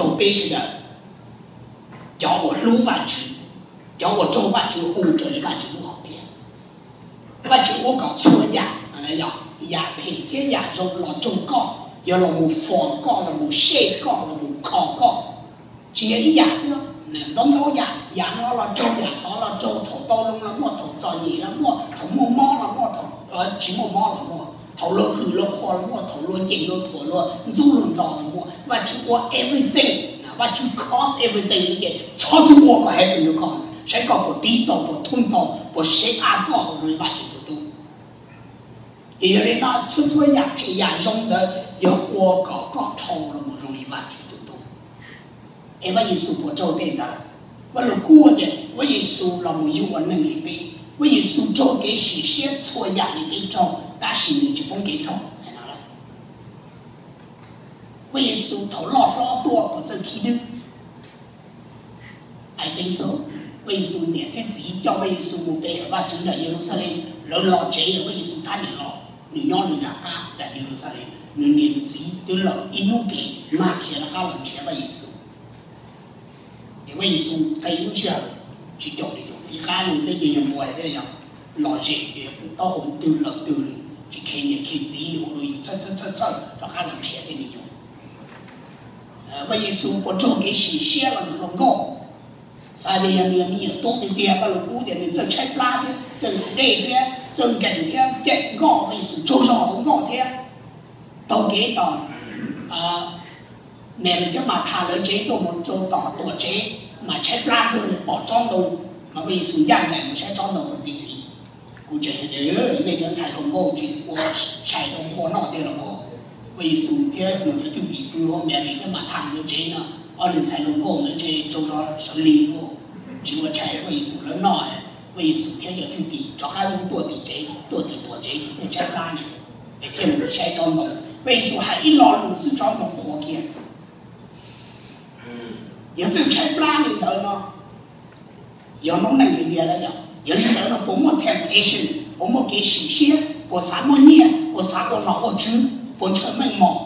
rau peb sawv daws, cov uas hlub Vaj Tswv, cov uas raug Vaj Tswv hu raws li Vaj Tswv lub hom phiaj. Vaj Tswv ua kom txhua yam, yam phem thiab yam zoo los raug koj, yog los mus form koj, los mus shape koj, los mus kho koj. Tsis yog ib yam xwb, ntau ntau yam, yam no los raug, yam tod los raug, thaum tau zoo los muaj, thaum txom nyem los muaj, thaum muaj mob los muaj, thaum tsis muaj mob los muaj, thaum luag hwm luag qhuas los muaj, thaum luag cem luag thuam, luag ntxub luag ntxos los muaj. Vaj Tswv ua everything, Vaj Tswv cause everything no ces txhob txwm ua kom happen rau koj, saib koj puas tiv tau, puas thum tau, puas shape up koj ua li Vaj Tswv tus tub. Ces yog li no txhua txhua yam phem yam zoo ntawd yog ua kom koj dhau los mus zoo li Vaj Tswv tus tub. Es Vaj Yexus puas raug tej ntawd? Vaj Lug Kub tias Vaj Yexus los mus yug ua neeg li peb, Vaj Yexus raug kev sim siab txhua yam li peb raug, tab sis nws tsis poob kev txhaum. Vaj Yexus thaum loj hlob tuaj puas txawj khib dwb? I think so. Vaj Yexus niam thiab txiv coj Vaj Yexus mus pe hawm Vaj Tswv nram Yeluxalees, lawv los tsev lawm, Vaj Yexus thab niam los, nws nyob nws nram qab nram Yeluxalees, nws niam nws txiv twb lawm ib hnub kev mag khiav rov qab los nrhiav Vaj Yexus. Ces Vaj Yexus qee lub sij hawm tsis caum nws tus txiv qab li, peb ces yog npua thiab yog lom zem ces taub hau twg lawm twg li, tsis khe niam khe txiv li, ua rau yus txhawj txhawj txhawj txhawj rov qab los nrhiav tej me nyuam. Vaj Yexus puas raug kev sim siab los ntawm hluas nkauj? Xav tias yog nws yog me nyuam tub tiag tiag, Vaj Lug Kub tias nws txawj tshaib plab thiab txawj nqhis dej thiab, txawj nkees thiab cem nkoj, Vaj Yexus tsaug zog hauv nkoj thiab. Taug kev tom Mary thiab Matha lawv tsev tuaj mus rau tom Tuam tsev, mas tshaib plab kawg, nws pom tsob ntoo, mas Vaj Yexus ncaj nraim mus saib tsob ntoo puas txi txiv. Kuv tseem hais tias, nej cov ntxhais hluas nkauj tsis ua tshais rau qhua noj tiag los mas. Vaj Yexus thiab nws cov thwj tim pw hauv Mary thiab Matha lawv tsev no, ob niag ntxhais hluas nkauj ntawd ntshe tsaug zog sawv lig, tsis ua tshais rau Vaj Yexus lawv noj. Vaj Yexus thiab cov thwj tim rov qab tuaj tim tsev, tuaj tim Tuam tsev, tuaj tshaib plab ne, es thiaj mus saib tsob ntoo. Vaj Yexus hais ib lo lus xwb tsob ntoo qhuav kiag. Yog txawj tshaib plab li ntawd no, yog noob neej li tiag lawm yog? Yog li ntawd no puas muaj temptation, puas muaj kev sim siab, puas xav muaj nyiaj, puas xav ua nom ua tswv, puas ntshaw meej mom,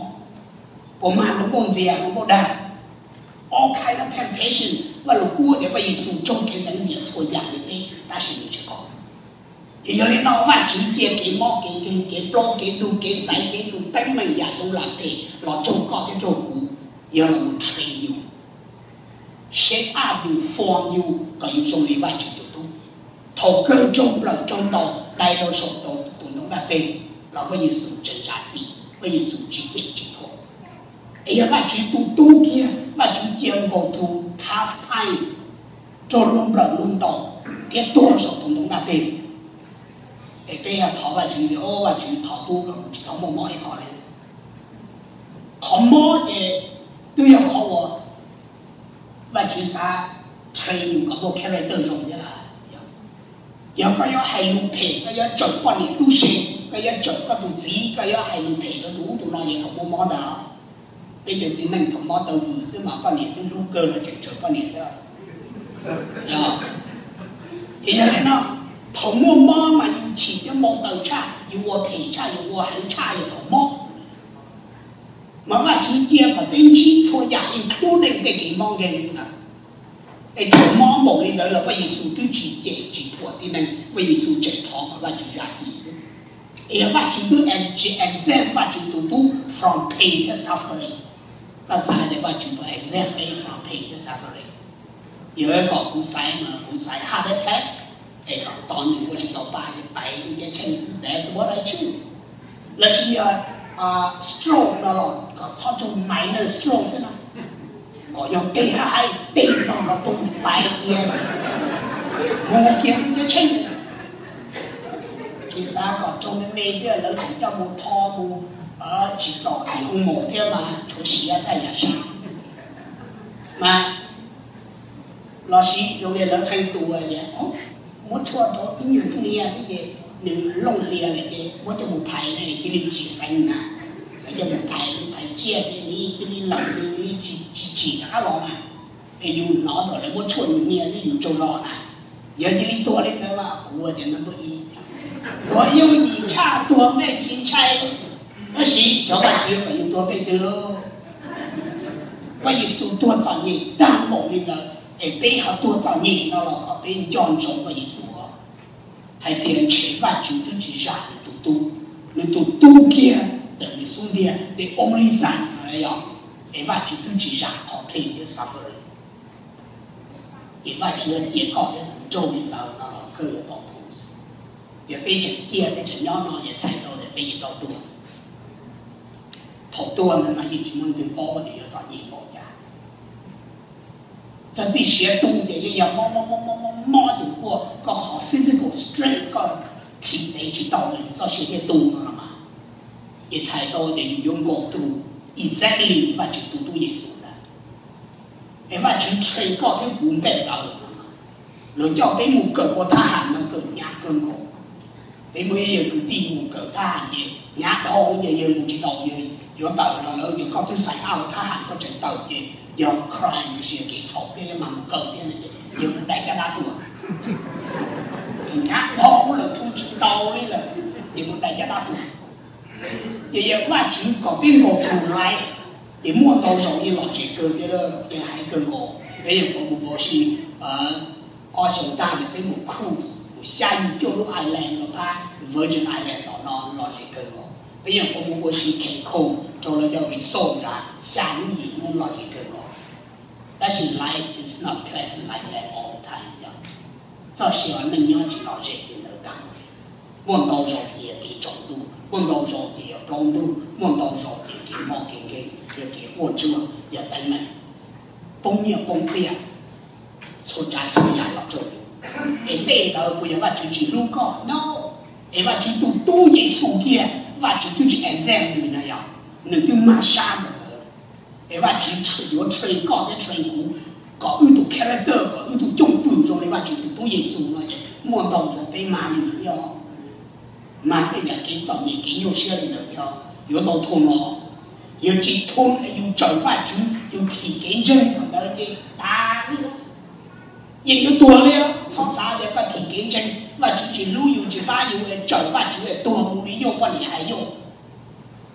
puas mag hluas nkauj ntxias hluas nkauj dag? All kind of temptation. Vaj Lug Kub tias Vaj Yexus raug kev txeev ntxias txhua yam li peb tab sis nws tsis qaug. Ces yog li no Vajtswv cia kev mob kev nkeeg kev plaub kev ntug kev xaiv kev lus teeb meem yam zoo lam tes los raug koj thiab raug kuv, yog los mus train yus, shape up yus, form yus kom yus zoo li Vajtswv tus tub. Thaum kawg raug nplawm raug ntaus dai rau saum tus ntoo dab teg los Vaj Yexus tseem zam txim, Vaj Yexus tsis cem tsis thuam. Es yog Vajtswv tus tub kiag Vajtswv cia nkaus tus tough time, raug luag nplawm luag ntaus thiab tuag saum tus ntoo dab teg. Es peb yog thov Vajtswv tias, o Vajtswv, thov tub kom kuv tsis txhob muaj mob ib qho li. Qhov mob ces twb yog qhov uas Vajtswv xav train yus kom muaj character zoo thiab lawm. Yog koj yuav hais lus phem, koj yuav tsawm poj niam tub se, koj yuav tsawm koj tus txiv, koj yuav hais lus phem rau tus ub tus no, yog thaum muaj mob ntag. Peb cov txiv neej thaum mob tawv vwm xwb mas poj niam twb hlub kawg los tseem tsawm poj niam thiab. Yog, es yog li no, thaum muaj mob mas yus chim thiab npau taws tshaj, yus ua phem tshaj, yus ua heev tshaj yog thaum mob. Mas Vajtswv cia kom peb ntsib txhua yam including tej kev mob nkeeg li ntawd. Es thaum mob npaum li ntawd los Vaj Yexus twb tsis cem tsis thuam tib neeg, Vaj Yexus tseem thov kom Vajtswv zam txim xwb. Es yog Vajtswv twb tsis exempt Vajtswv tus tub from pain thiab suffering, koj xav tias Vajtswv puas exempt peb from pain thiab suffering? Yog kom kuv xaiv mas kuv xaiv heart attack, es kom tos nws ua tsis tau pa ces pais nce tsheej xwb, that's what I choose. Lossis yog stroke no los kom txhob raug minor stroke xwb na, kom yog teg haj hais teg tau los poob pais kiag, mus kiag nce tsheej. Tsis xav kom raug me me xwb lawv tseem coj mus tho mus tsis txom tim hoo maum thiab mas tshuav siav txhaj yam sav. Mas lossis zoo li lawv qhee tus tias muab tshuaj rau ib nyuag hnia xwb ces nws looj hlias lawm ces muab coj mus phais na cia li tsis xeev na. Lawv coj mus phais, phais tsiaj ces nws cia li lawm, nws li tsis tsim rov qab los na. Es yus hnov thaum lawv muab tshuaj yus hnia xwb yus tsaug zog na. Yog cia li tuag li ntawd mas kuv tias number ib, tuag yooj yim tshaj tuag npej tsis ntshai li. Tab sis xyov Vajtswv kom yus tuag npej twg lauj. Vaj Yexus tuag txom nyem tag npaum li ntawd es peb ho tuag txom nyem no los kom peb nco ntsoov Vaj Yexus hais tias ntshe Vajtswv twb tsis zam nws tus tub, nws tus tub kiag ntawm nws xub ntiag, the only son, yog, es Vajtswv twb tsis zam qhov pain thiab suffering. Ces Vajtswv cia koj thiab kuv raug li ntawd no los kawg yuav pom tus. Yog peb tseem ciaj thiab tseem nyob no ces txhais tau tias peb tsis tau tuag. Thaum tuag ntawd mas yeej tsis muaj leej twg paub tias yuav txom nyem npaum cas. Txog txij siav tu ces yeej yog mob mob mob mob mob mob ces kuaj koj qhov physical strength koj thim ntev tsis tau li, txoj sia thiaj tu no los mas. Ces txhais tau tias yus yuav nkaus tus exactly Vajtswv tus tub Yexus ntag. Es Vajtswv train koj thiab kuv npaj ntawd. Luag coj peb mus kawm ua thab ham no kawm hnyav kawg nkaus. Peb muaj ib yawg kwv tij mus kawm thab ham ces hnyav dhau ces yawg mus tsis tau, yawg yuav tawm los lawv tias koj twb xaiv ab ua thab ham koj tseem tawm ces yog crime, yog kev txhaum thiab, yog mag mus kawm thiab no ces yawg mus dai caj dab tuag. Hnyav dhau lawm, thu tsis tau li lawm, ces mus dai caj dab tuag. Ces yog Vajtswv kom peb nkaus tus laiv, ces muaj ntau zaus yeej lom zem kawg thiab, yeej hais kawg nkaus. Peb yeej qhuav mus ua si ob xyoos tag no peb mus cruise mus xya yim cuaj lub island no, pab Virgin Island tom no lom zem kawg nkaus. Peb yeej qhuav mus ua si Cancun rau lawv cov resort nrad xya hnub yim hnub lom zem kawg nkaus. Tab sis life is not pleasant like that all the time, yog. Txoj sia neej nyob tsis lom zem li ntawd tag nkaus li. Muaj ntau zaus ces yog kev tsaus ntuj, muaj ntau zaus ces yog plaub ntug, muaj ntau zaus ces kev mob kev nkeeg, yog kev quaj ntsuag, yog teeb meem, poob nyiaj poob txiaj, txhua tsav txhua yam los rau yus. Es tej ntawd puas yog Vajtswv tsis hlub koj? No. Es Vajtswv tus tub Yexus kiag, Vajtswv twb tsis exempt nws na yog, nws twb mag sab mus ntawd. Es Vajtswv yuav train koj thiab train kuv kom wb tus character, kom wb tus cwj pwm zoo li Vajtswv tus tub Yexus no ces muaj ntau zaus peb mag li ntawd thiab. Mag tej yam kev txom nyem kev nyuaj siab li ntawd thiab. Yuav tau thum no, yog tsis thum es yus tsaws Vajtswv, yus thim kev ntseeg thaum ntawd ces tas li. Yeej yuav tuag li. Txhob xav tias koj thim kev ntseeg, Vajtswv tsis hlub yus tsis pab yus, tsaws Vajtswv es tuag mus li yoj poj niam hais yoj.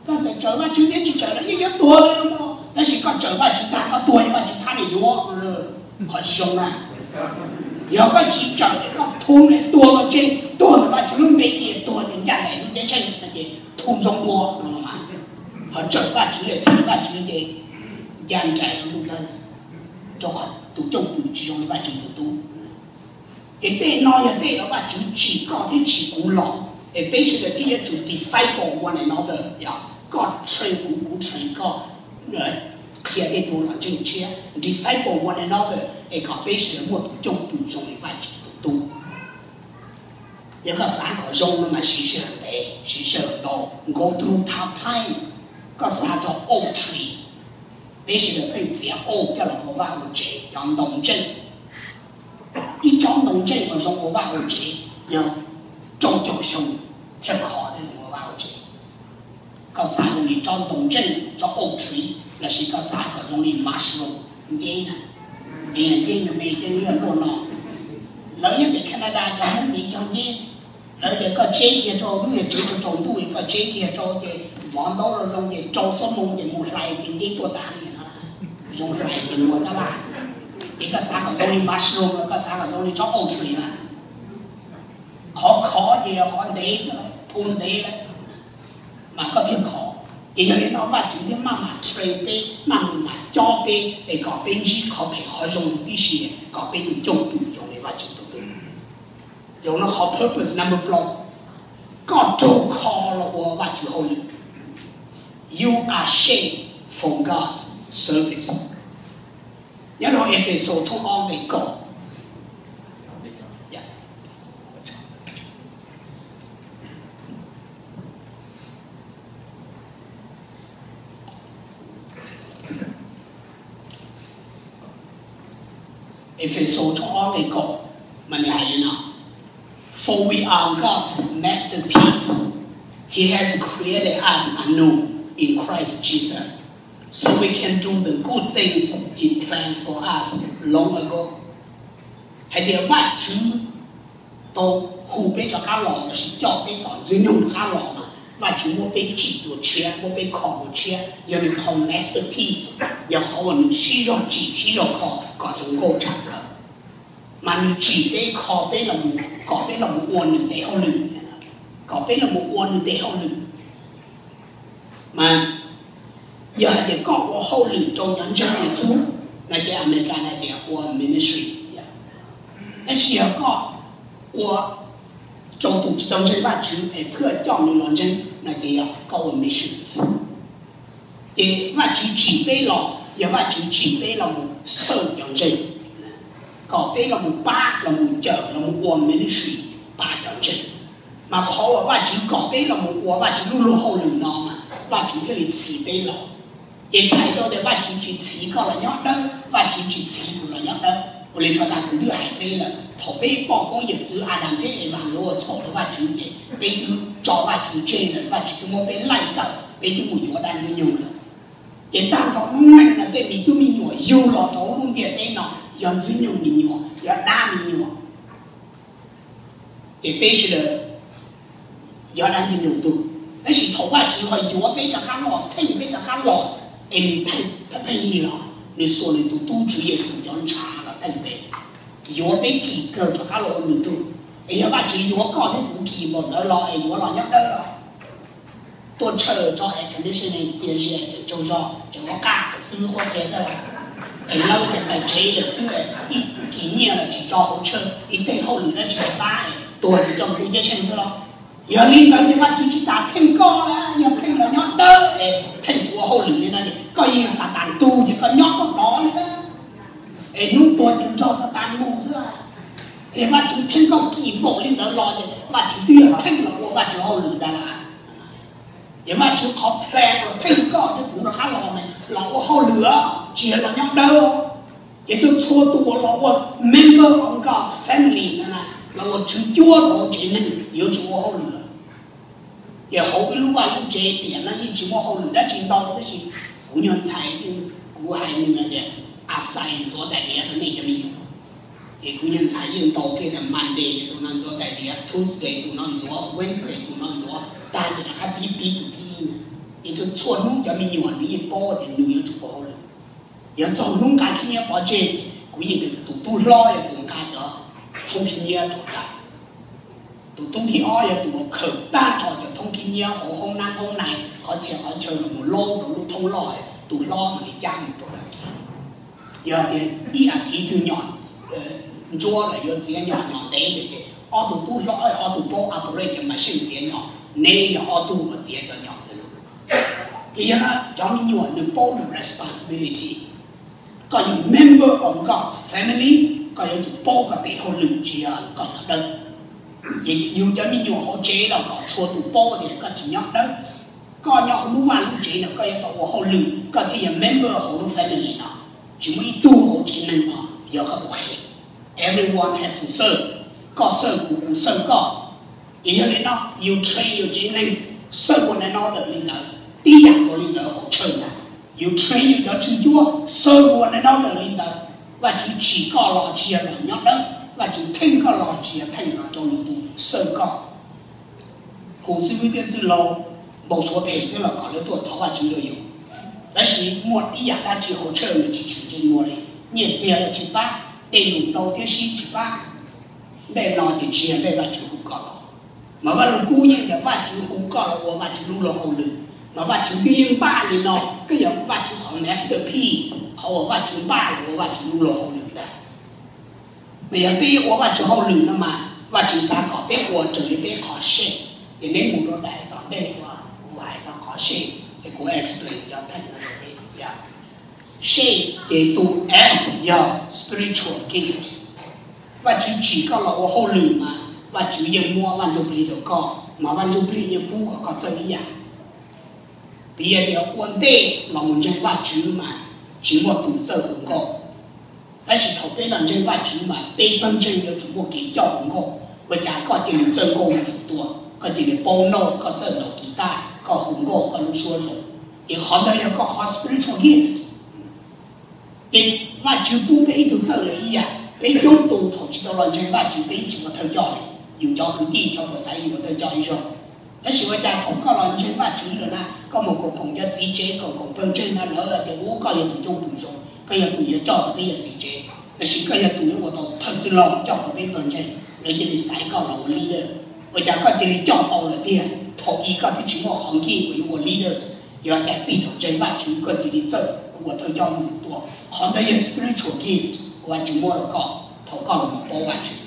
Koj txawm tsaws Vajtswv thiab tsis tsaws los yeej yuav tuag li no. Tab sis koj tsaws Vajtswv tag koj tuag Vajtswv thab niam yuav, qhov tsis zoo na. Yog koj tsis tsaws es koj thum es tuag los tseg, tuag ntawm Vajtswv lub npe ces tuag ces ncaj nraim lub ceeb tsheej no ces thum zoo dua no. Ho tsaws Vajtswv es thim Vajtswv ces ncaj nraim rau ntuj tawg, rau qhov tus cwj pwm tsis zoo li Vajtswv tus tub. Es tej no yog tej uas Vajtswv tsim koj thiab tsim kuv los, es peb sawv daws thiaj yuav tsum disciple one another, yog koj train kuv, kuv train koj, qhia tej tug los ntseeg tshiab, disciple one another, es kom peb sawv daws muaj tus cwj pwm zoo li Vajtswv tus tub. Yog koj xav kom zoo no mas siv sij hawm ntev, siv sij hawm ntau, go through tough time. Koj xav txog oak tree, peb sawv daws pheej txiav oak coj los ua vaj ua tsev, cov ntoo ntseej. Ib tsob ntoo ntseej uas zoo ua vaj ua tsev yog rau caum xyoo thiaj khov thiaj zoo ua vaj ua tsev. Koj xav zoo li tsob ntoo ntseej, tsob oak tree, los sis koj xav kom zoo li mushroom, nceb na. Ces yog nceb me me tej lub yog luaj no. Lawv yeej pem Canada cov Hmoob Miv cog nceb. Lawv tias koj tseb kiag rau lub yog tsev tsaus tsaus ntuj es koj tseb kiag rau ces vov ntaub zoo zoo ces rau xuab moos ces mus hlais ces nceb tuaj tas li no. Zoo hlais ces muag tab laj xwb. Ces koj xav kom zoo li mushroom los koj xav kom zoo li tsob oak tree na. Qhov khov ces yog qhov ntev xwb, thu ntev lawm mas koj thiaj khov. Ces yog li no Vajtswv thiaj maj mam train peb, maj mam cob peb es kom peb ntsib qhov phem qhov zoo tib si, kom peb tus cwj pwm zoo li Vajtswv tus tub. Zoo no qhov purpose number plaub, koj raug kho los ua Vajtswv hauj lwm. You are shaped for God's service. Nyob rau Efexus tshooj ob nqe kaum. Efexus tshooj ob nqe kaum mas nws hais li no: For we are God's masterpiece. He has created us anew in Christ Jesus, so we can do the good things He planned for us long ago. Hais tias Vajtswv tau hu peb rov qab los lossis coj peb tom Ntxwg Nyoog rov qab los mas Vajtswv muab peb tsim dua tshiab, muab peb kho dua tshiab, yog nws qhov masterpiece, yog qhov uas nws sib zog tsim sib zog kho kom zoo nkauj tshaj plaws. Mas nws tsim peb kho peb los, kom peb los mus ua nws tes hauj lwm, kom peb los mus ua nws tes hauj lwm. Mas yog hais tias koj ua hauj lwm rau cov ntseeg Yexus no ces Amelikas hais tias ua ministry. Tab sis yog koj ua rau tus tsis tau ntseeg Vajtswv es phwj coj nws los ntseeg no ces yog koj ua missions. Ces Vajtswv tsim peb los yog Vajtswv tsim peb los mus xawj cov ntseeg, kom peb los mus pab, los mus cawm, los mus ua ministry pab cov ntseeg. Mas qhov uas Vajtswv kom peb los mus ua Vajtswv lub luag hauj lwm no mas Vajtswv thiaj li txhiv peb los. Ces txhais tau tias Vajtswv tsis txhiv koj los nyob dawb, Vajtswv tsis txhiv kuv los nyob dawb. Ua li no tas kuv twb hais peb lawm, thaum peb poj koob yawm txwv Adas thiab Evas nkawd ua txhaum rau Vajtswv ces peb twb tso Vajtswv tseg lawm, Vajtswv twb muab peb laij tawm, peb twb mus yuav dab Ntxwg Nyoog lawm. Ces tag nrho hnub neej no tej me tub me nyuam yug los rau lub ntiaj teb no yog Ntxwg Nyoog me nyuam, yog dab me nyuam. Ces peb sawv daws yog dab Ntxwg Nyoog tug. Tab sis thaum Vajtswv ho yuav peb rov qab los, theej peb rov qab los, es nws theej pheej yig los, nws xuas nws tus tub Tswv Yexus cov ntshav los theej peb, yuav peb kim kawg rov qab los ua nws tug. Es yog Vajtswv yuav koj thiab kuv kim npaum ntawd los es yuav los nyob dawb los? Tuaj tshawj tso air conditioning txias zias tseem tsaug zog tseem ua qaj tawm xwb qhuab qhia thiab los? Es lawv ces pais tsev lawm xwb, ib kis nyiaj los tsis tso hauv tshawj, ib teg hauj lwm dab tsi tsis pab, tuag ces coj mus tu ceeb tsheej xwb los? Yog li ntawd ces Vajtswv tsis tas kheej koj na, yog kheej los nyob dawb es kheej tsis ua hauj lwm li no ces koj yeej yog Xatas tug ces koj nyob koj tod li na. Es hnub tuag ces nrog Xatas mus xwb. Es Vajtswv theej koj kim npaum li ntawd los ces Vajtswv twb yog kheej los ua Vajtswv hauj lwm ntag lauj. Ces Vajtswv qhov plan uas theej koj thiab kuv rov qab los ne los ua hauj lwm, tsis yog los nyob dawb. Ces txhua txhua tus uas los ua member of God's family no na, los ua tswv cuab rau hauv tsev neeg yuav tsum ua hauj lwm. Ces hauv ib lub vaj lub tsev tiam no yeej tsis muaj hauj lwm dab tsi ntau tab sis kuv nyuag ntxhais yeej, kuv hais nws tias, a xais ntxuav tais diav rau nej cov me nyuam. Ces kuv nyuag ntxhais yeej ntaus kiag tias Monday tus no ntxuav tais diav, Tuesday tus no ntxuav, Wednesday tus no ntxuav, tag ces rov qab pib pib tus thib ib na. Ces txhua txhua hnub cov me nyuam nws yeej paub tias nws yuav tsum ua hauj lwm. Yog txog hnub nqa khib nyiab pov tseg ces kuv yeej tias tus tub hlob yog tus nqa cov thoob khib nyiab rau nqa. Tus tub thib ob yog tus uas khaws tag nrho cov thoob khib nyiab hauv hoob nab hoob nais, qhov txhia qhov chaw los mus laub rau lub thoob loj, tus hlob mam li cab mus rau dab kiv. Yog tias ib as thiv twg nyom ntsuab lawm yuav txiav nyom, nyom ntev lawm ces ob tug tub hlob, ob tug paub operate cov machine txiav nyom, neb yog ob tug uas txiav cov nyom ntawd. Ces yog no cov me nyuam nws paub nws responsibility. Koj yog member of God's family, koj yuav tsum paub koj tes hauj lwm tsis yog koj nyob dawb. Ces yus cov me nyuam hauv tsev los kom txhua tus paub tias koj tsis nyob dawb. Koj nyob hauv lub vaj lub tsev no koj yuav tau ua hauj lwm, koj thiaj yog member hauv lub family no. Tsis muaj ib tug hauv tsev neeg no yog koj tus qhev. Everyone has to serve. Koj serve kuv, kuv serve koj. Ces yog li no yus train yus tsev neeg serve one another li ntawd, tib yam nkaus li ntawd hauv church ntag. Yus train yus cov tswv cuab serve one another li ntawd. Vajtswv tsim koj los tsis yog los nyob dawb, Vajtswv theej koj los tsis yog theej los rau lwm tus, serve koj. Hu xib fwb thiab txwj laug npau suav phem xwb los kom lawv tuaj thov Vajtswv rau yus. Tab sis muaj ib yam dab tsi hauv church nws tsis tshwm ntsej muag li, nyiaj txiag los tsis pab, dej num ntau thiab sib tsis pab. Npej no ces tsis yog npej Vajtswv hu koj los. Mas Vaj Lug Kub yeej tias Vajtswv hu koj los ua Vajtswv lub luag hauj lwm, mas Vajtswv twb yeej npaj li no, koj yog Vajtswv qhov masterpiece, qhov uas Vajtswv npaj los ua Vajtswv lub luag hauj lwm ntag. Mas yog peb ua Vajtswv hauj lwm no mas Vajtswv xav kom peb ua raws li peb qhov shape. Ces neb mus rau daim tom ntej uas kuv hais txog qhov shape es kuv explain cov theem no rau peb. Shape ces tus S yog spiritual gift. Vajtswv tsim koj los ua hauj lwm mas Vajtswv yeej muab Vaj Ntsujplig rau koj, mas Vaj Ntsujplig yeej pub kom koj txawj ib yam. Piv tias ua ntej los mus ntseeg Vajtswv mas tsis muaj tus txawj hu nkauj. Tab sis thaum peb los ntseeg Vajtswv mas peb pawg ntseeg yuav tsum muaj kev coj hu nkauj. Ua cas koj cia li txawj nkauj zuj zus tuaj, koj cia li paub noj, koj txawj ntaus kiv taj, koj hu nkauj, koj lub suab zoo. Ces qhov ntawd yog koj qhov spiritual gift. Ces Vajtswv pub peb ib tug txawj lawm ib yam. Peb coob tus thaum tsis tau los ntseeg Vajtswv peb tsis ua thawj coj li. Yus cov kwv tij cov puas xaiv yus ua thawj coj ib zaug. Tab sis ua cas thaum koj los ntseeg Vajtswv lawm na, koj mus koom koom cov txiv tsev, koom koom pawg ntseeg no lawv tias ub koj yog tus coob tus zoo, koj yog tus yuav coj tau peb yawm txiv tsev, los sis koj yog tus yuav ua tau thawj txwj laug coj tau peb pawg ntseeg, lawv cia li xaiv koj los ua leader. Ua cas koj cia li coj tau lawm tiag thaum ub koj twb tsis muaj qhov nkij uas yuav ua leaders? Yog cas txij thaum ntseeg Vajtswv koj cia li txawj ua thawj coj zuj zus tuaj? Qhov ntawd yog spiritual gift uas Vajtswv muab rau koj thaum koj los mus paub Vajtswv.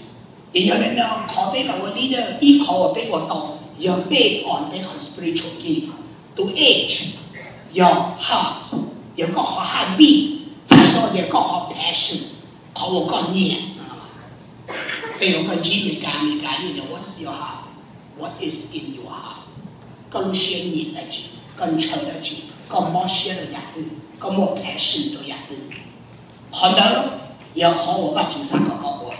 Ces yog li no qhov peb los ua leader ib qhov uas peb ua tau yog based on peb qhov spiritual gift. Tus H yog heart, yog koj qhov heart beat, txhais tau tias koj qhov passion, qhov uas koj nyiam. Tej zaum koj ntsib Amelikas, Amelikas yeej tias what is your heart, what is in your heart? Koj lub siab nyiam dab tsi, koj ntshaw dab tsi, koj mob siab rau yam twg, koj muaj passion rau yam twg? Qhov ntawd yog qhov uas Vajtswv xav kom koj ua.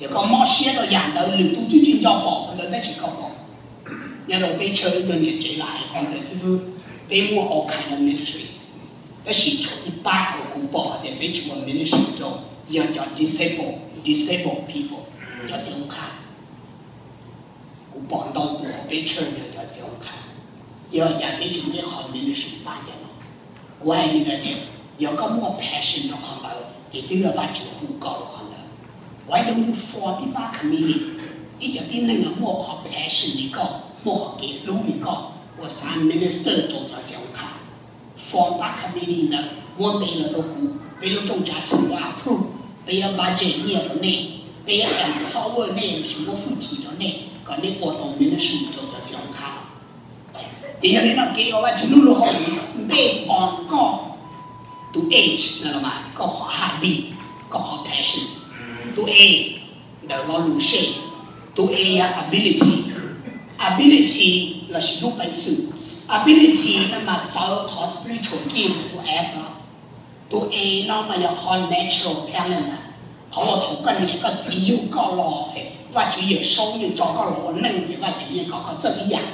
Yog koj mob siab rau yam ntawd lwm tus twb tsis nco pom qhov ntawd tab sis koj pom. Nyob rau peb church ib tug niam tsev los hais tias ntawm xib fwb, peb muaj all kind of ministry, tab sis tshuav ib pab uas kuv pom hais tias peb tsis ua ministry rau yog cov disabled, disabled people, cov xiv hoob qha. Kuv pom ntau tus hauv peb church yog cov xiv hoob qha. Yog cas peb tsis muaj ib qho ministry pab cov no? Kuv hais nws hais tias yog koj muaj passion rau qhov ntawd ces twb yog Vajtswv hu koj rau qhov ntawd. Why don't you form ib pab committee, ib cov tib neeg muaj qhov passion li koj, muaj qhov kev hlub li koj uas xav minister rau cov xiv hoob qha? Form pab committee ntawd muab ntes los rau kuv, peb lub rooj tsav xwm yuav approve, peb yuav budget nyiaj rau nej, peb yuav empower nej, lossis muab hwj chim rau nej kom nej ua tau ministry rau txiv qha. Ces yog li no kev ua Vajtswv lub luag hauj lwm based on koj tus age no los mas koj qhov habit, koj qhov passion. Tus A ntawm lo lus sej, tus A yog ability. Ability lossis lub peev xwm. Ability no mas txawv qhov spiritual gift tus S os. Tus A no mas yog qhov natural talent, qhov uas thaum koj niam koj txiv yug koj los, Vajtswv yawm saub yeej tso koj los ua neej ces Vajtswv yeej kom koj txawj ib yam.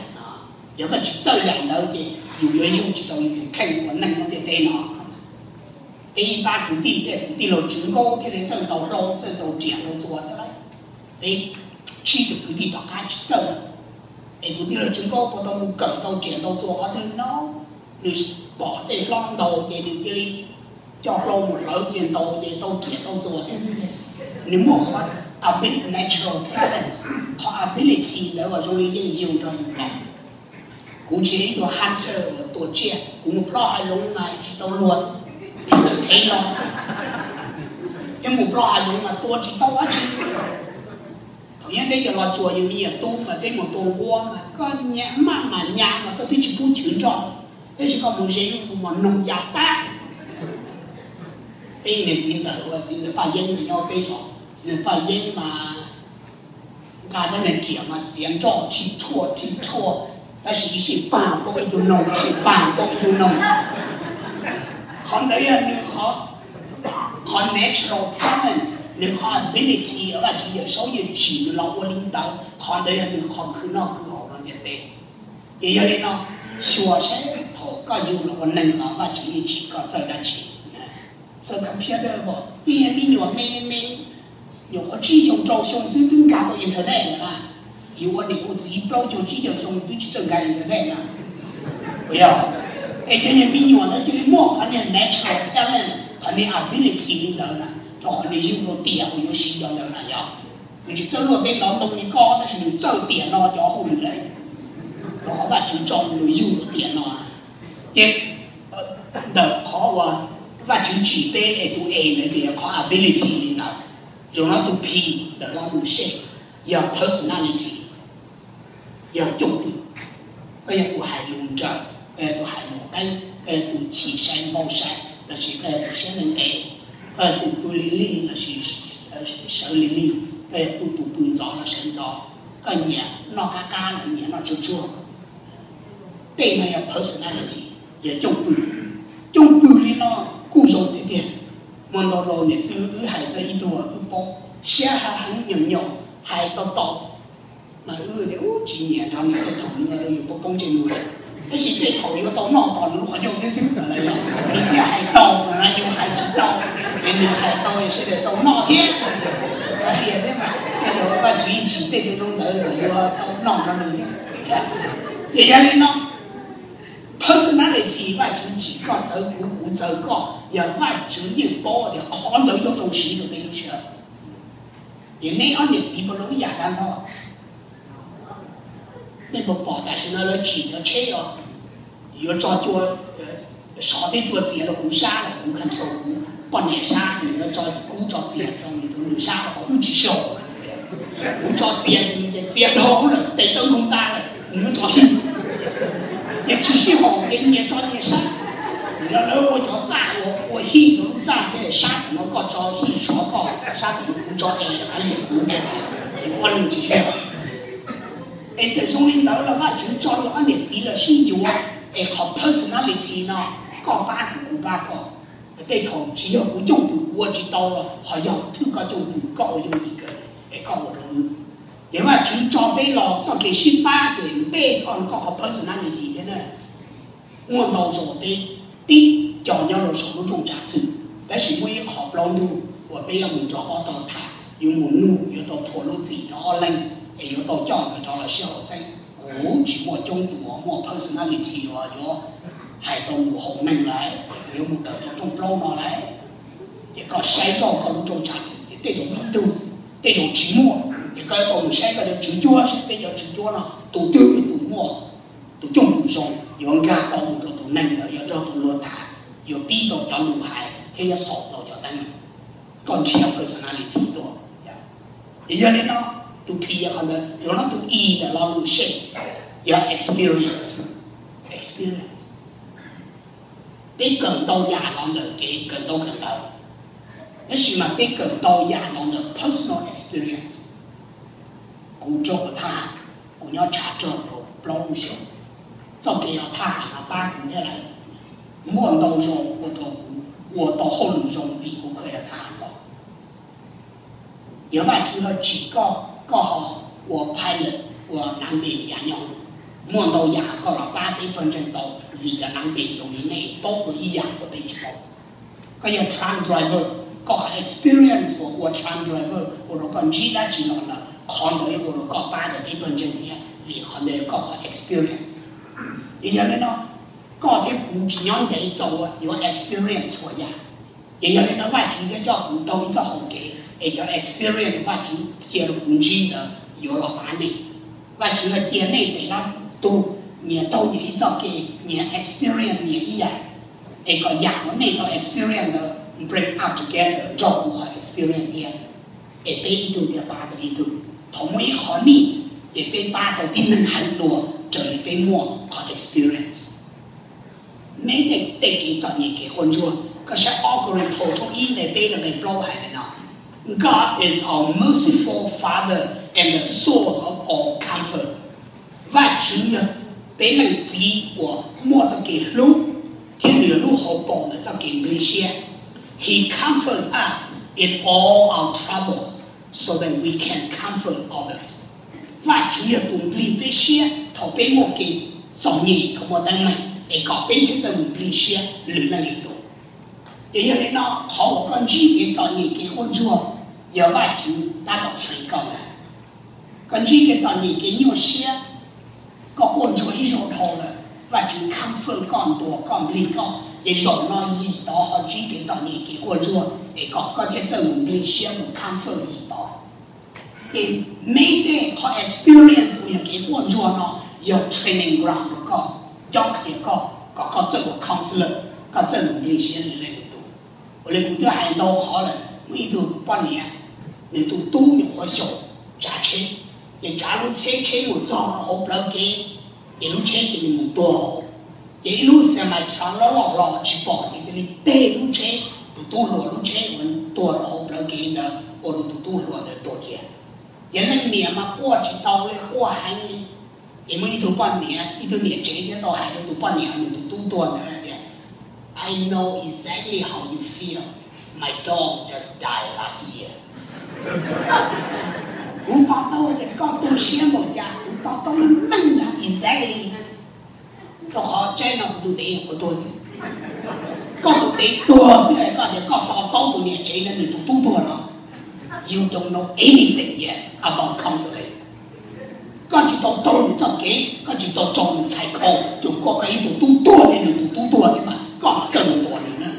Yog koj tsis txawj yam ntawd ces yus yuav yug tsis tau yus tus kheej ua neej nyob ntiaj teb no. Peb ib pab kwv tij, kwv tij laug Tswv Nkaub thiaj li txawj ntaus hlau, txawj ntaus riam ntaus txuas xwb lauj. Peb tsib tug kwv tij tom qab tsis txawj. Es kwv tij laug Tswv Nkaub puas tau mus kawm ntaus riam ntaus txuas qhov twg no? Nws pom tej hlob ntaus ces nws cia li coj hlau mus hlawv ces ntaus ces tau riam tau txuas thiab xwb. Nws muaj qhov ability, natural talent, qhov ability ntawd uas zoo li yeej yug rau yus los. Kuv tsis yog ib tug hunter uas tua tsiaj, kuv mus plob hav zoov mas tsis tau luag, tsis phem no, thiab mus plob hav zoov mas tua tsis tau dab tsi. Thaum nyob peb cov Los Tsuas yus me nyuam tub mas peb mus tua nquab mas koj nyam maj mam nyam mas koj twb tsis pub chwv nroj, tab sis koj mus ze lub fu mos noog ya tag. Peb niag txiv ntxawm ua txiv ntxawm Paj Yeeb no nyob peb zos, txiv ntxawm Paj Yeeb mas nqa rab niag riam mas txiav nroj rhij rhuaj rhij rhuaj, tab sis ib sij pag poob ib tug noog, ib sij pag poob ib tug noog. Qhov ntawd yog nws qhov, qhov natural talent, nws qhov ability uas Vajtswv yawm saub yeej tsim nws los ua li ntawd, qhov ntawd yog nws qhov khwv noj khwv haus rau ntiaj teb. Ces yog li no, xyuas saib thaum koj yug los ua neeg los Vajtswv yeej tsim koj txawj dab tsi. Txawj computer, ib yam me nyuam me me, nyuam qhuav tsib xyoo rau xyoo xwb twb nkag tau internet lawm na. Yus ua niam ua txiv plaub caug tsib caug xyoo twb tsis txawj nkag internet na. Puas yog? Es cov niag me nyuam ntawd cia li muaj qhov niag natural talent, qhov niag ability li ntawd na, rau qhov nws yug tau tiam uas yuav siv cov ntawd na yog. Nws tsis txawj luaj teb ntov ntoo li koj tab sis nws txawj tiam no cov hauj lwm lawm, rau qhov Vajtswv tso nws yug tau tiam no. Ces ntawm qhov uas Vajtswv tsim peb es tus A ntawd ces yog qhov ability li ntawd. Zoo no tus P ntawm lo lus sej yog personality, yog cooj pwm. Koj yog tus hais lus nrawm, koj yog tus hais lus qeeb, koj yog tus chim sai npau sai lossis koj yog tus siab ntev ntev, koj yog tus pw lig lig lossis sawv lig lig, koj yog tus pw ntxov los sawv ntxov, koj nyiam noj qab qab los nyiam noj tsuag tsuag. Tej no yog personality, yog cooj pwm. Cooj pwm li no kuj zoo tiag tiag. Muaj ntau zaus niam xib hwb wb hais txog ib tug wb paub siab heev, nyaum nyaum, hais tau tau, mas wb tias tsis nyiam nrog nws tej thaum nws ua rau yus poob poob ntsej muag lawm. Tab sis tej thaum yuav tau noj tos nws lub qhov ncauj thiab xwb no, nws thiaj hais tau no, yus hais tsis tau, es nws hais tau es sawv daws tau noj thiab. Kav liam thiab mas, tej zaum Vajtswv yeej tsim tej tus zoo ntawd kom yuav tau noj nrog nws thiab. Ces yog li no, personality Vajtswv tsim koj txawv kuv, kuv txawv koj, yog Vajtswv yeej paub tias qhov ntawd yuav zoo siv rau peb lub sij hawm. Ces neb ob niam txiv puas zoo ib yam tag nrho? Nej puas pom tam sim no lawv tsim cov tsheb os, yuav tso cua, sov thiab cua txias rau kuv sab los kuv control kuv poj niam sab, nws yuav tso kub tso txias rau nws, rau nws sab los ho wb tsis sib haum. Kuv tso txias nws ces txias dhau lawm, tes taw nkoos tas lawm, nws yuav tso hij. Ces tsis sib haum ces nyias tso nyias sab. Nws yog lawv ua cov txaj uas ua hij rau lub txaj thiab, sab tom no koj tso hij sov koj, sab tom no kuv tso es kav liam kuv, es ob leeg tsis sib haum. Es txawm zoo li ntawd los Vajtswv tso yog ob niam txiv los sib yuav, es qhov personality no, koj pab kuv kuv pab koj. Tej thaum tsis yog kuv cooj pwm kuv ua tsis tau los ho yog thwj koj cooj pwm koj ua yooj yim kawg es koj ua rau wb. Ces Vajtswv tso peb los txoj kev sib pab ces based on koj qhov personality thiab na. Muaj ntau zaus peb tib co nyob rau saum lub rooj tsav xwm, tab sis muaj ib qho plaub ntug uas peb yuav mus nrog ob tog tham, yuav mus nug, yuav tau thuam lub txim rau ob leeg, es yuav tau coj nkawd rov los sib haum xeeb. Kuv tsis muaj coob tus uas muaj personality uas yuav hais tau lus haum neeg lawm, uas yuav mus daws tau rooj plaub no lawm. Ces koj saib zoj koj lub rooj tsav xwm ces tej zaum muaj ib tug, tej zaum tsis muaj. Ces koj yuav tau mus saib koj cov tswv cuab, saib peb cov tswv cuab no tus twg tus muaj tus cooj tus zoo, yuav nkag tau mus rau tus neeg ntawd, yuav nrog tus luag tham, yuav pib tau cov lus hais thiab yuav xaus tau cov teeb meem. Koj nrhiav personality tuaj. Ces yog li no, tus P yog qhov ntawd, yog no tus E ntawm lo lus sej Yog experience, experience. Peb kawm ntau yam los ntawm kev kawm ntau kawm ntawv, tab sis mas peb kawm ntau yam los ntawm personal experience. Kuv raug ua thab ham, kuv nyob tshav rog tau plaub lub xyoos. Txoj kev ua thab ham no pab kuv thiab lawm. Muaj ntau zaus ua rau kuv ua tau hauj lwm zoo vim kuv khaws yog thab ham los. Yog Vajtswv ho tsim koj, koj ho ua pilot, ua nav npees yav nyoog. Muaj ntau yam koj los pab peb pawg ntseeg tau, vim cov nav npees zoo li nej paub dua ib yam uas peb tsis paub. Koj yog truck driver, koj qhov experience uas ua truck driver ua rau koj ntsib dab tsi los lawm, qhov ntawd ua rau koj pab tau peb pawg ntseeg thiab, vim qhov ntawd koj qhov experience. Ces yog li no, koj thiab kuv tsis nyob ntev txaus yuav experience txhua yam. Ces yog li no Vajtswv thiaj coj kuv taug ib txoj hau kev, es cov experience Vajtswv cia rau kuv ntsib ntawd yuav los pab nej. Vajtswv ho cia nej tes lab tug nyias taug nyias ib txoj kev, nyias experience nyias ib yam, es kom yam uas nej tau experience ntawd bring up together nrog kuv qhov experience thiab, es peb ib tug thiaj pab tau ib tug. Thaum muaj ib qho need, ces peb pab tau tib neeg heev dua raws li peb muaj qhov experience. Neb tej kev txom nyem kev quaj ntsuag, koj saib ob Korinthos tshooj ib nqe peb rau nqe plaub hais li no: God is our merciful Father and the source of all comfort. Vajtswv yog peb leej txiv uas muaj txoj kev hlub thiab nws yog lub hauv paus ntawm txoj kev nplij siab. He comforts us in all our troubles so that we can comfort others. Vajtswv yog tus nplij peb siab thaum peb muaj kev txom nyem, thaum muaj teeb meem, es kom peb thiaj txawj mus nplij siab lwm leej lwm tus. Ces yog li no, qhov uas koj ntsib kev txom nyem kev quaj ntsuag, yog Vajtswv tab tom txheem koj ntag. Koj ntsib kev txom nyem kev nyuaj siab, koj quaj ntsuag ib zaug dhau lawm, Vajtswv comfort koj, ntuas koj, nplij koj, ces zaum no yim tod ho ntsib kev txom nyem kev quaj ntsuag, es kom koj thiaj txawj mus nplij siab mus comfort yim tod. Ces neb tej qhov experience uas yog kev quaj ntsuag no yog training ground rau koj, cob qhia koj kom koj txawj ua counselor, koj txawj mus nplij siab lwm leej lwm tus. Ua li kuv twb hais ntau qhov lawm, muaj ib tug poj niam, nws tus tub nyuam qhuav xyaum tsav tsheb, ces tsav lub tsheb, tsheb mus txog rau hauv plawv kev, ces lub tsheb cia li mus tuag. Ces ib lub semi truck loj loj los tsis pom, ces cia li teg lub tsheb, tus tub hluas lub tsheb uas tuag rau hauv plawv kev ntawd ua rau tus tub hluas ntawd tuag kiag. Ces leej niam mas quaj tsis tau li, quaj heev li. Ces muaj ib tug poj niam, ib tug niam tsev thiaj tau hais rau tus poj niam nws tus tub tuag ntawd tias, I know exactly how you feel. My dog just died last year. Kuv to taub tias koj tu siab npaum cas, kuv to taub meej ntag, exactly. Rau qhov tsaib no kuv tus dev nyuam qhuav tuag. Koj tus dev tuag xwb es koj tias koj to taub tus niam tsev ntawd nws tus tub tuag no. You don't know anything yet about counseling. Koj tsis tau taug nws txoj kev, koj tsis tau raug nws txhais khau, tsuas koj, koj ib tug tub tuag li nws tus tub tuag thiab mas koj mam txawj mus ntuas nws na.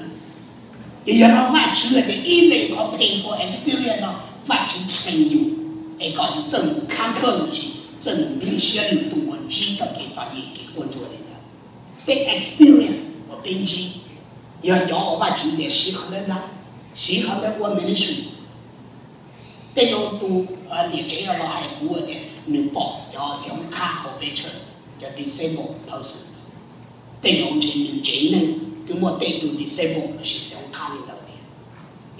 Ces yog no Vajtswv tias even qhov painful experience no Vajtswv train yus es kom yus txawj mus comfort, txawj mus nplij siab lwm tus uas ntsib txoj kev txom nyem kev quaj ntsuag li ntawd. Tej experience uas peb ntsib, yog cov uas Vajtswv tias siv qhov ntawd ntag, siv qhov ntawd ua ministry. Tej zaum tus niam tsev los hais kuv tias nws pom cov xyoob qhab hauv peb church, cov disabled persons. Tej zaum ntshe nws tsev neeg twb muaj tej tug disabled los sis xyoob qhab li ntawd tiag.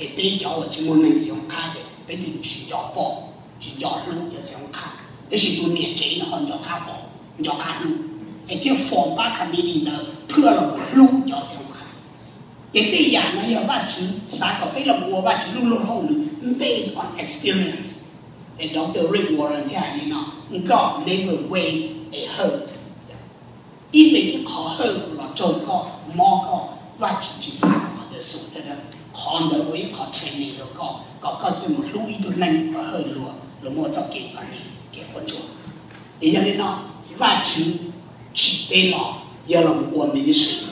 Es peb cov uas tsis muaj neeg xyoob qhab ces peb twb tsis nco pom, tsis nco hlub cov xyoob qhab, tab sis tus niam tsev no ho nco qab pom, nco qab hlub, es thiaj form pab committee ntawd thiaj los mus hlub cov xyoob qhab. Ces tej yam no yog Vajtswv xav kom peb los mus ua Vajtswv lub luag hauj lwm based on experience. Es Doctor Rick Warren thiaj hais li no, God never waste a hurt. Ib leeg ib qho hurt los raug koj, mob koj, Vajtswv tsis xav kom qhov ntawd xum thiab. Qhov ntawd ua ib qho training rau koj kom koj txawj mus hlub ib tug neeg uas hurt luag, luag muaj txoj kev txom nyem kev quaj ntsuag. Ces yog li no, Vajtswv tsim peb los yog los mus ua ministry.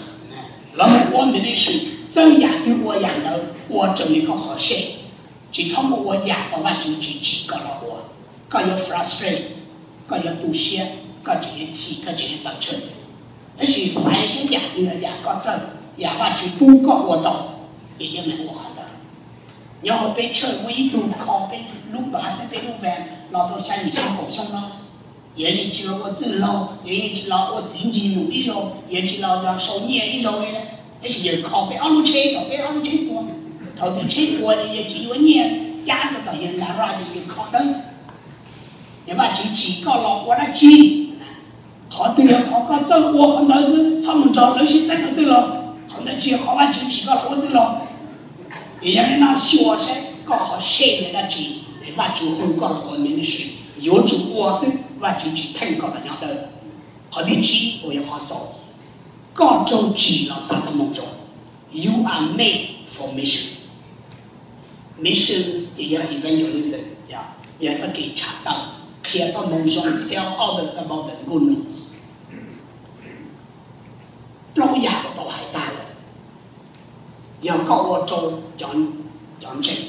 Los mus ua ministry, txawj yam twg ua yam ntawd, ua raws li koj qhov sej. Tsis txhob mus ua yam uas Vajtswv tsis tsim koj los ua. Koj yuav frustrate, koj yuav tu siab, koj tseem yuav chim, koj tseem yuav tawm tsam. Tab sis xaiv saib yam twg yam koj txawj, yam Vajtswv pub koj ua tau, ces yeej meem ua qhov ntawd. Nyob hauv peb church muaj ib tug kho peb lub npav xwb, peb lub van los tau xya yim xyoo kaum xyoo no. Yawg yeej tsis los ua txwj laug, yawg yeej tsis los ua txiv ncig num ib zaug, yawg tsis los sau nyiaj ib zaug li. Tab sis yawg kho peb ob lub tsheb, tau peb ob lub tsheb puas. Thaum twg tsheb puas ces yawg tsis yuav nyiaj, cab rau tom yawg garage ces yawg kho dawb. Yog Vajtswv tsim koj los ua dab tsi? Qhov twg yog qhov koj txawj ua qhov ntawd xwb, txhob mus nrog lawv sib txeeb ua txwj laug. Qhov ntawd tsis yog qhov Vajtswv tsim koj los ua txwj laug. Es yog li no xyuas saib koj qhov seb yog dab tsi, es Vajtswv hu koj los ua ministry, yuav tsum ua xwb, Vajtswv tsis theej koj los nyob dawb. Qhov thib tsib uas yog qhov xaus, koj raug tsim los xa txoj moo zoo. You are made for mission. Missions ces yog evangelism, yog txoj kev tshaj tawm, qhia txoj moo zoo, tell others about the good news. Plaub yam uas tau hais tag lawm, yog koj ua rau cov ntseeg,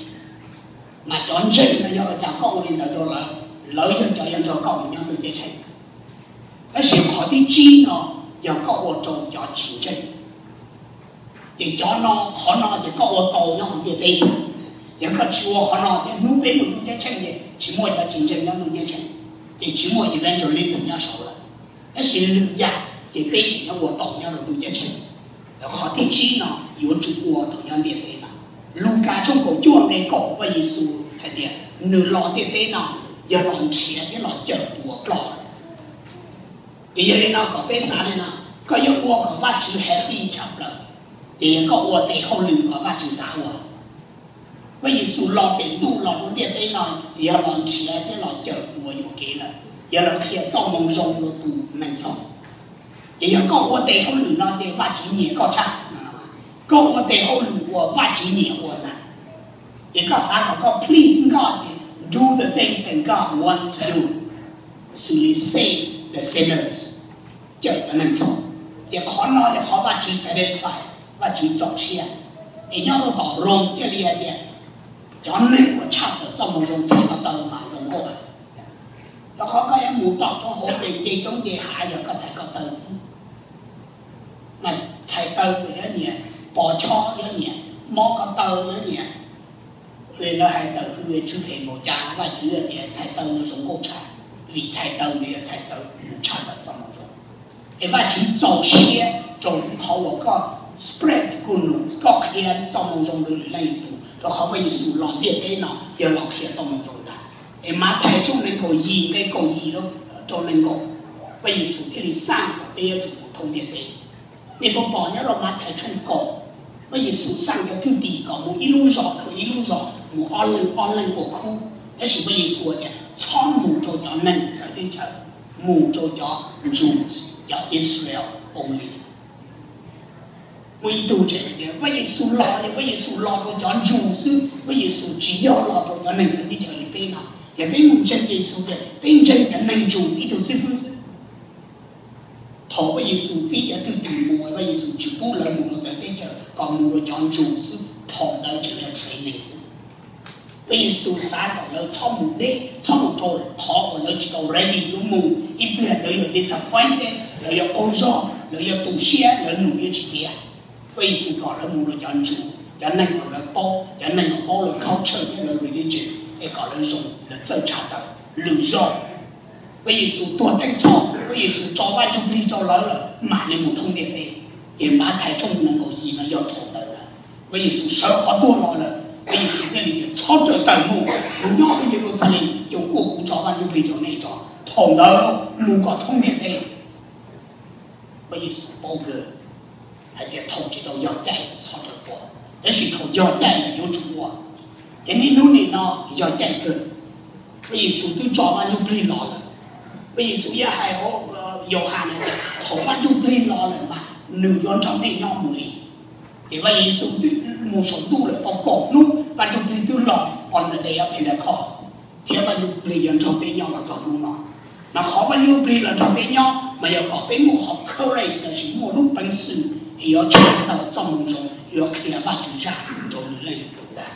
mas cov ntseeg no yog ua cas koj ua li ntawd rau lawv, lawv yog cov yuav nrog koj mus nyob ntuj ceeb tsheej. Tab sis qhov thib tsib no yog koj ua rau cov tsis ntseeg. Ces cov no, qhov no ces koj ua tau nyob hauv ntiaj teb xwb. Yog koj tsis ua qhov no thiab hnub peb mus ntuj ceeb tsheej ces tsis muaj cov tsis ntseeg nyob ntuj ceeb tsheej, ces tsis muaj evangelism nyob saud lawm. Tab sis lwm yam ces peb tseem nyob ua tau nyob rau ntuj ceeb tsheej. Qhov thib tsib no yuav tsum ua thaum nyob ntiaj teb no. Lukas tshooj kaum cuaj nqe kaum, Vaj Yexus hais tias nws los ntiaj teb no yog los nrhiav thiab los cawm tus uas ploj. Ces yog li no kom peb xav li no, koj yuav ua kom Vajtswv happy tshaj plaws, ces yog koj ua tes hauj lwm uas Vajtswv xav ua. Vaj Yexus los pem ntuj los rau ntiaj teb no yog los nrhiav thiab los cawm tus uas yuam kev lawm, yog los qhia txoj moo zoo rau tus neeg txhaum. Ces yog koj ua tes hauj lwm no ces Vajtswv nyiam koj tshaj. Koj ua tes hauj lwm uas Vajtswv nyiam ua ntag. Ces koj xav kom koj please God ces do the things that God wants to do, xws li save the sinners, cawm cov neeg txhaum. Ces qhov no yog qhov Vajtswv satisfy, Vajtswv txaus siab. Es nyob rau tom Rome thiaj li hais tias cov neeg uas tshaj tawm txoj moo zoo txhais ko taw mas zoo nkauj. Rau qhov koj yuav mus tom roob hauv pes ces roob ces hav yog koj txhais ko taw xwb. Mas txhais taw txawm yuav nyiam pos chob, yuav nyiam mob ko taw, yuav nyiam li lawv hais tawm hws tsw phem npaum cas, Vajtswv tias txhais taw no zoo nkauj tshaj, vim txhais taw nws yog txhais taw mus tshaj tawm txoj moo zoo. Es Vajtswv txaus siab rau qhov uas koj spread the good news, koj qhia txoj moo zoo rau lwm leej lwm tus, rau qhov Vaj Yexus los ntiaj teb no yog los qhia txoj moo zoo ntag. Es Mathais tshooj nees nkaum yim nqe kaum yim rau nees nkaum, Vaj Yexus thiaj li xaj kom peb yuav tsum mus thoob ntiaj teb. Nej puas pom nyob rau Mathais tshooj kaum, Vaj Yexus xaj cov thwj tim kom mus ib lub zos dhau ib lub zos, mus ob leeg ob leeg ua khub. Tab sis Vaj Yexus tias txhob mus rau cov neeg txawv teb chaws, mus rau cov Jews, cov Israel only. Muaj ib tug tseem hais tias Vaj Yexus los, Vaj Yexus los rau cov Jews xwb, Vaj Yexus tsis yog los rau cov neeg txawv teb chaws li peb no. Yog peb mus ntseeg Yexus ces peb ntseeg cov neeg Jews ib tug xib fwb xwb. Thaum Vaj Yexus txib cov thwj tim mus, Vaj Yexus tsis pub lawv mus rau txawv teb chaws, kom mus rau cov Jews xwb, thaum ntawd tseem yog training xwb. Vaj Yexus xav kom lawv txhob mus deb, txhob mus rau qhov uas lawv tsis tau ready yuav mus, ib pliag lawv yuav disappointed, lawv yuav qaug zog, lawv yuav tu siab, lawv num yuav tsis tiav. Vaj Yexus kom lawv mus rau cov Jews, cov neeg uas lawv paub, cov neeg uas paub lawv culture thiab lawv religion, es kom lawv zoo, lawv txawj tshaj tawm lwm zaus. Vaj Yexus tuag theej txhoj, Vaj Yexus tso Vaj Ntsujplig rau lawv lawm mam li mus thoob ntiaj teb. Ces Mathais tshooj nees nkaum yim no yog thaum ntawd ntag. Vaj Yexus sawv qhov tuag los lawm, Vaj Yexus thiaj li tias txhob raws tawm mus, mus nyob hauv Yeluxalees, ces kuj kuv tso Vaj Ntsujplig rau nej tso. Thaum ntawd mus kom thoob ntiaj teb. Vaj Yexus paub kawg hais tias thaum tsis tau yog caij txhob raws ua, tab sis thaum yog caij lawm yuav tsum ua. Ces niaj hnub nim no yog caij kawg, Vaj Yexus twb tso Vaj Ntsujplig los lawm. Vaj Yexus yeej hais hauv Yauhas hais tias thaum Vaj Ntsujplig los lawm mas nws yuav nrog nej nyob mus li. Ces Vaj Yexus twb mus saum ntuj lawm tau kaum hnub, Vaj Ntsujplig twb los on the day of Pentecost, thiab Vaj Ntsujplig yuav nrog peb nyob los txog hnub no. Mas qhov Vaj Ntsujplig los nrog peb nyob mas yog kom peb muaj qhov courage lossis muaj lub peev xwm es yuav tshaj tawm txoj moo zoo, yuav qhia Vajtswv zaj rau lwm leej lwm tus ntag.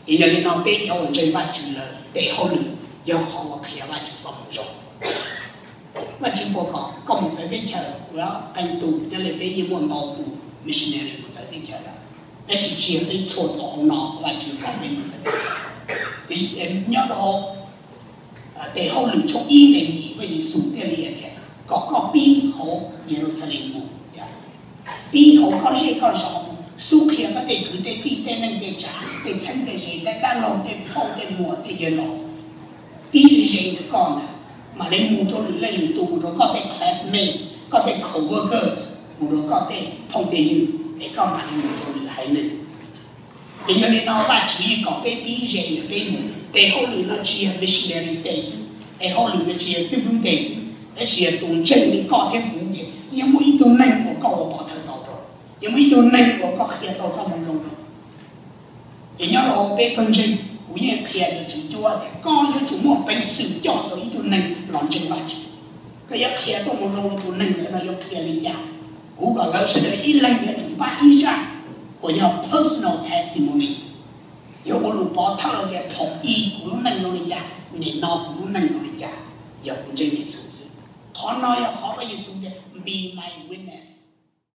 Es yog li no peb cov uas ntseeg Vajtswv lawm tes hauj lwm yog qhov uas qhia Vajtswv txoj moo zoo. Vajtswv puas kom koj mus txawv teb chaws? Ua qee tus nyob li peb yeej muaj ntau tus missionary mus txawv teb chaws lawm, tab sis tsis yog peb txhua tus hauv no Vajtswv kom peb mus txawv teb chaws. Tiam sis nyob rau tes hauj lwm tshooj ib nqe yim, Yexus thiaj li tias kom koj pib hauv Yeluxalees mus, pib hauv koj zej koj zos mus xub qhia koj tej kwv tej tij tej neej tej tsav tej txheeb tej ze tej dab laug tej phauj tej muam tej yawg laus, pib ze ze ntawm koj ntawd, mam li mus rau lwm leej lwm tus, mus rau koj tej classmates, koj tej coworkers, mus rau koj tej phooj tej ywg, es koj mam li mus rau lwm haiv neeg. Ces yog li no Vajtswv yeej kom peb pib ze ntawm peb mus. Tes hauj lwm no tsis yog missionary tes xwb, es hauj lwm no tsis yog xib fwb tes xwb, tab sis yog tus ntseeg li koj thiab kuv ces yeej muaj ib tug neeg uas koj ua pov thawj tau rau, yeej muaj ib tug neeg uas koj qhia tau txoj moo zoo rau. Ces nyob rau hauv peb pawg ntseeg kuv yeej qhia rau tswv cuab tias koj yuav tsum muaj peev xwm coj tau ib tug neeg los ntseeg Vajtswv. Koj yuav qhia txoj moo zoo rau tus neeg ntawd no yuav qhia li cas? Kuv kom lawv sawv daws ib leeg yuav tsum npaj ib zaj uas yog personal testimony, yog ua lus pov thawj tias thaum i kuv lub neej zoo li cas, nim no kuv lub neej zoo li cas, yog kuv ntseeg Yexus xwb. Qhov no yog qhov uas Yexus tias be my witness.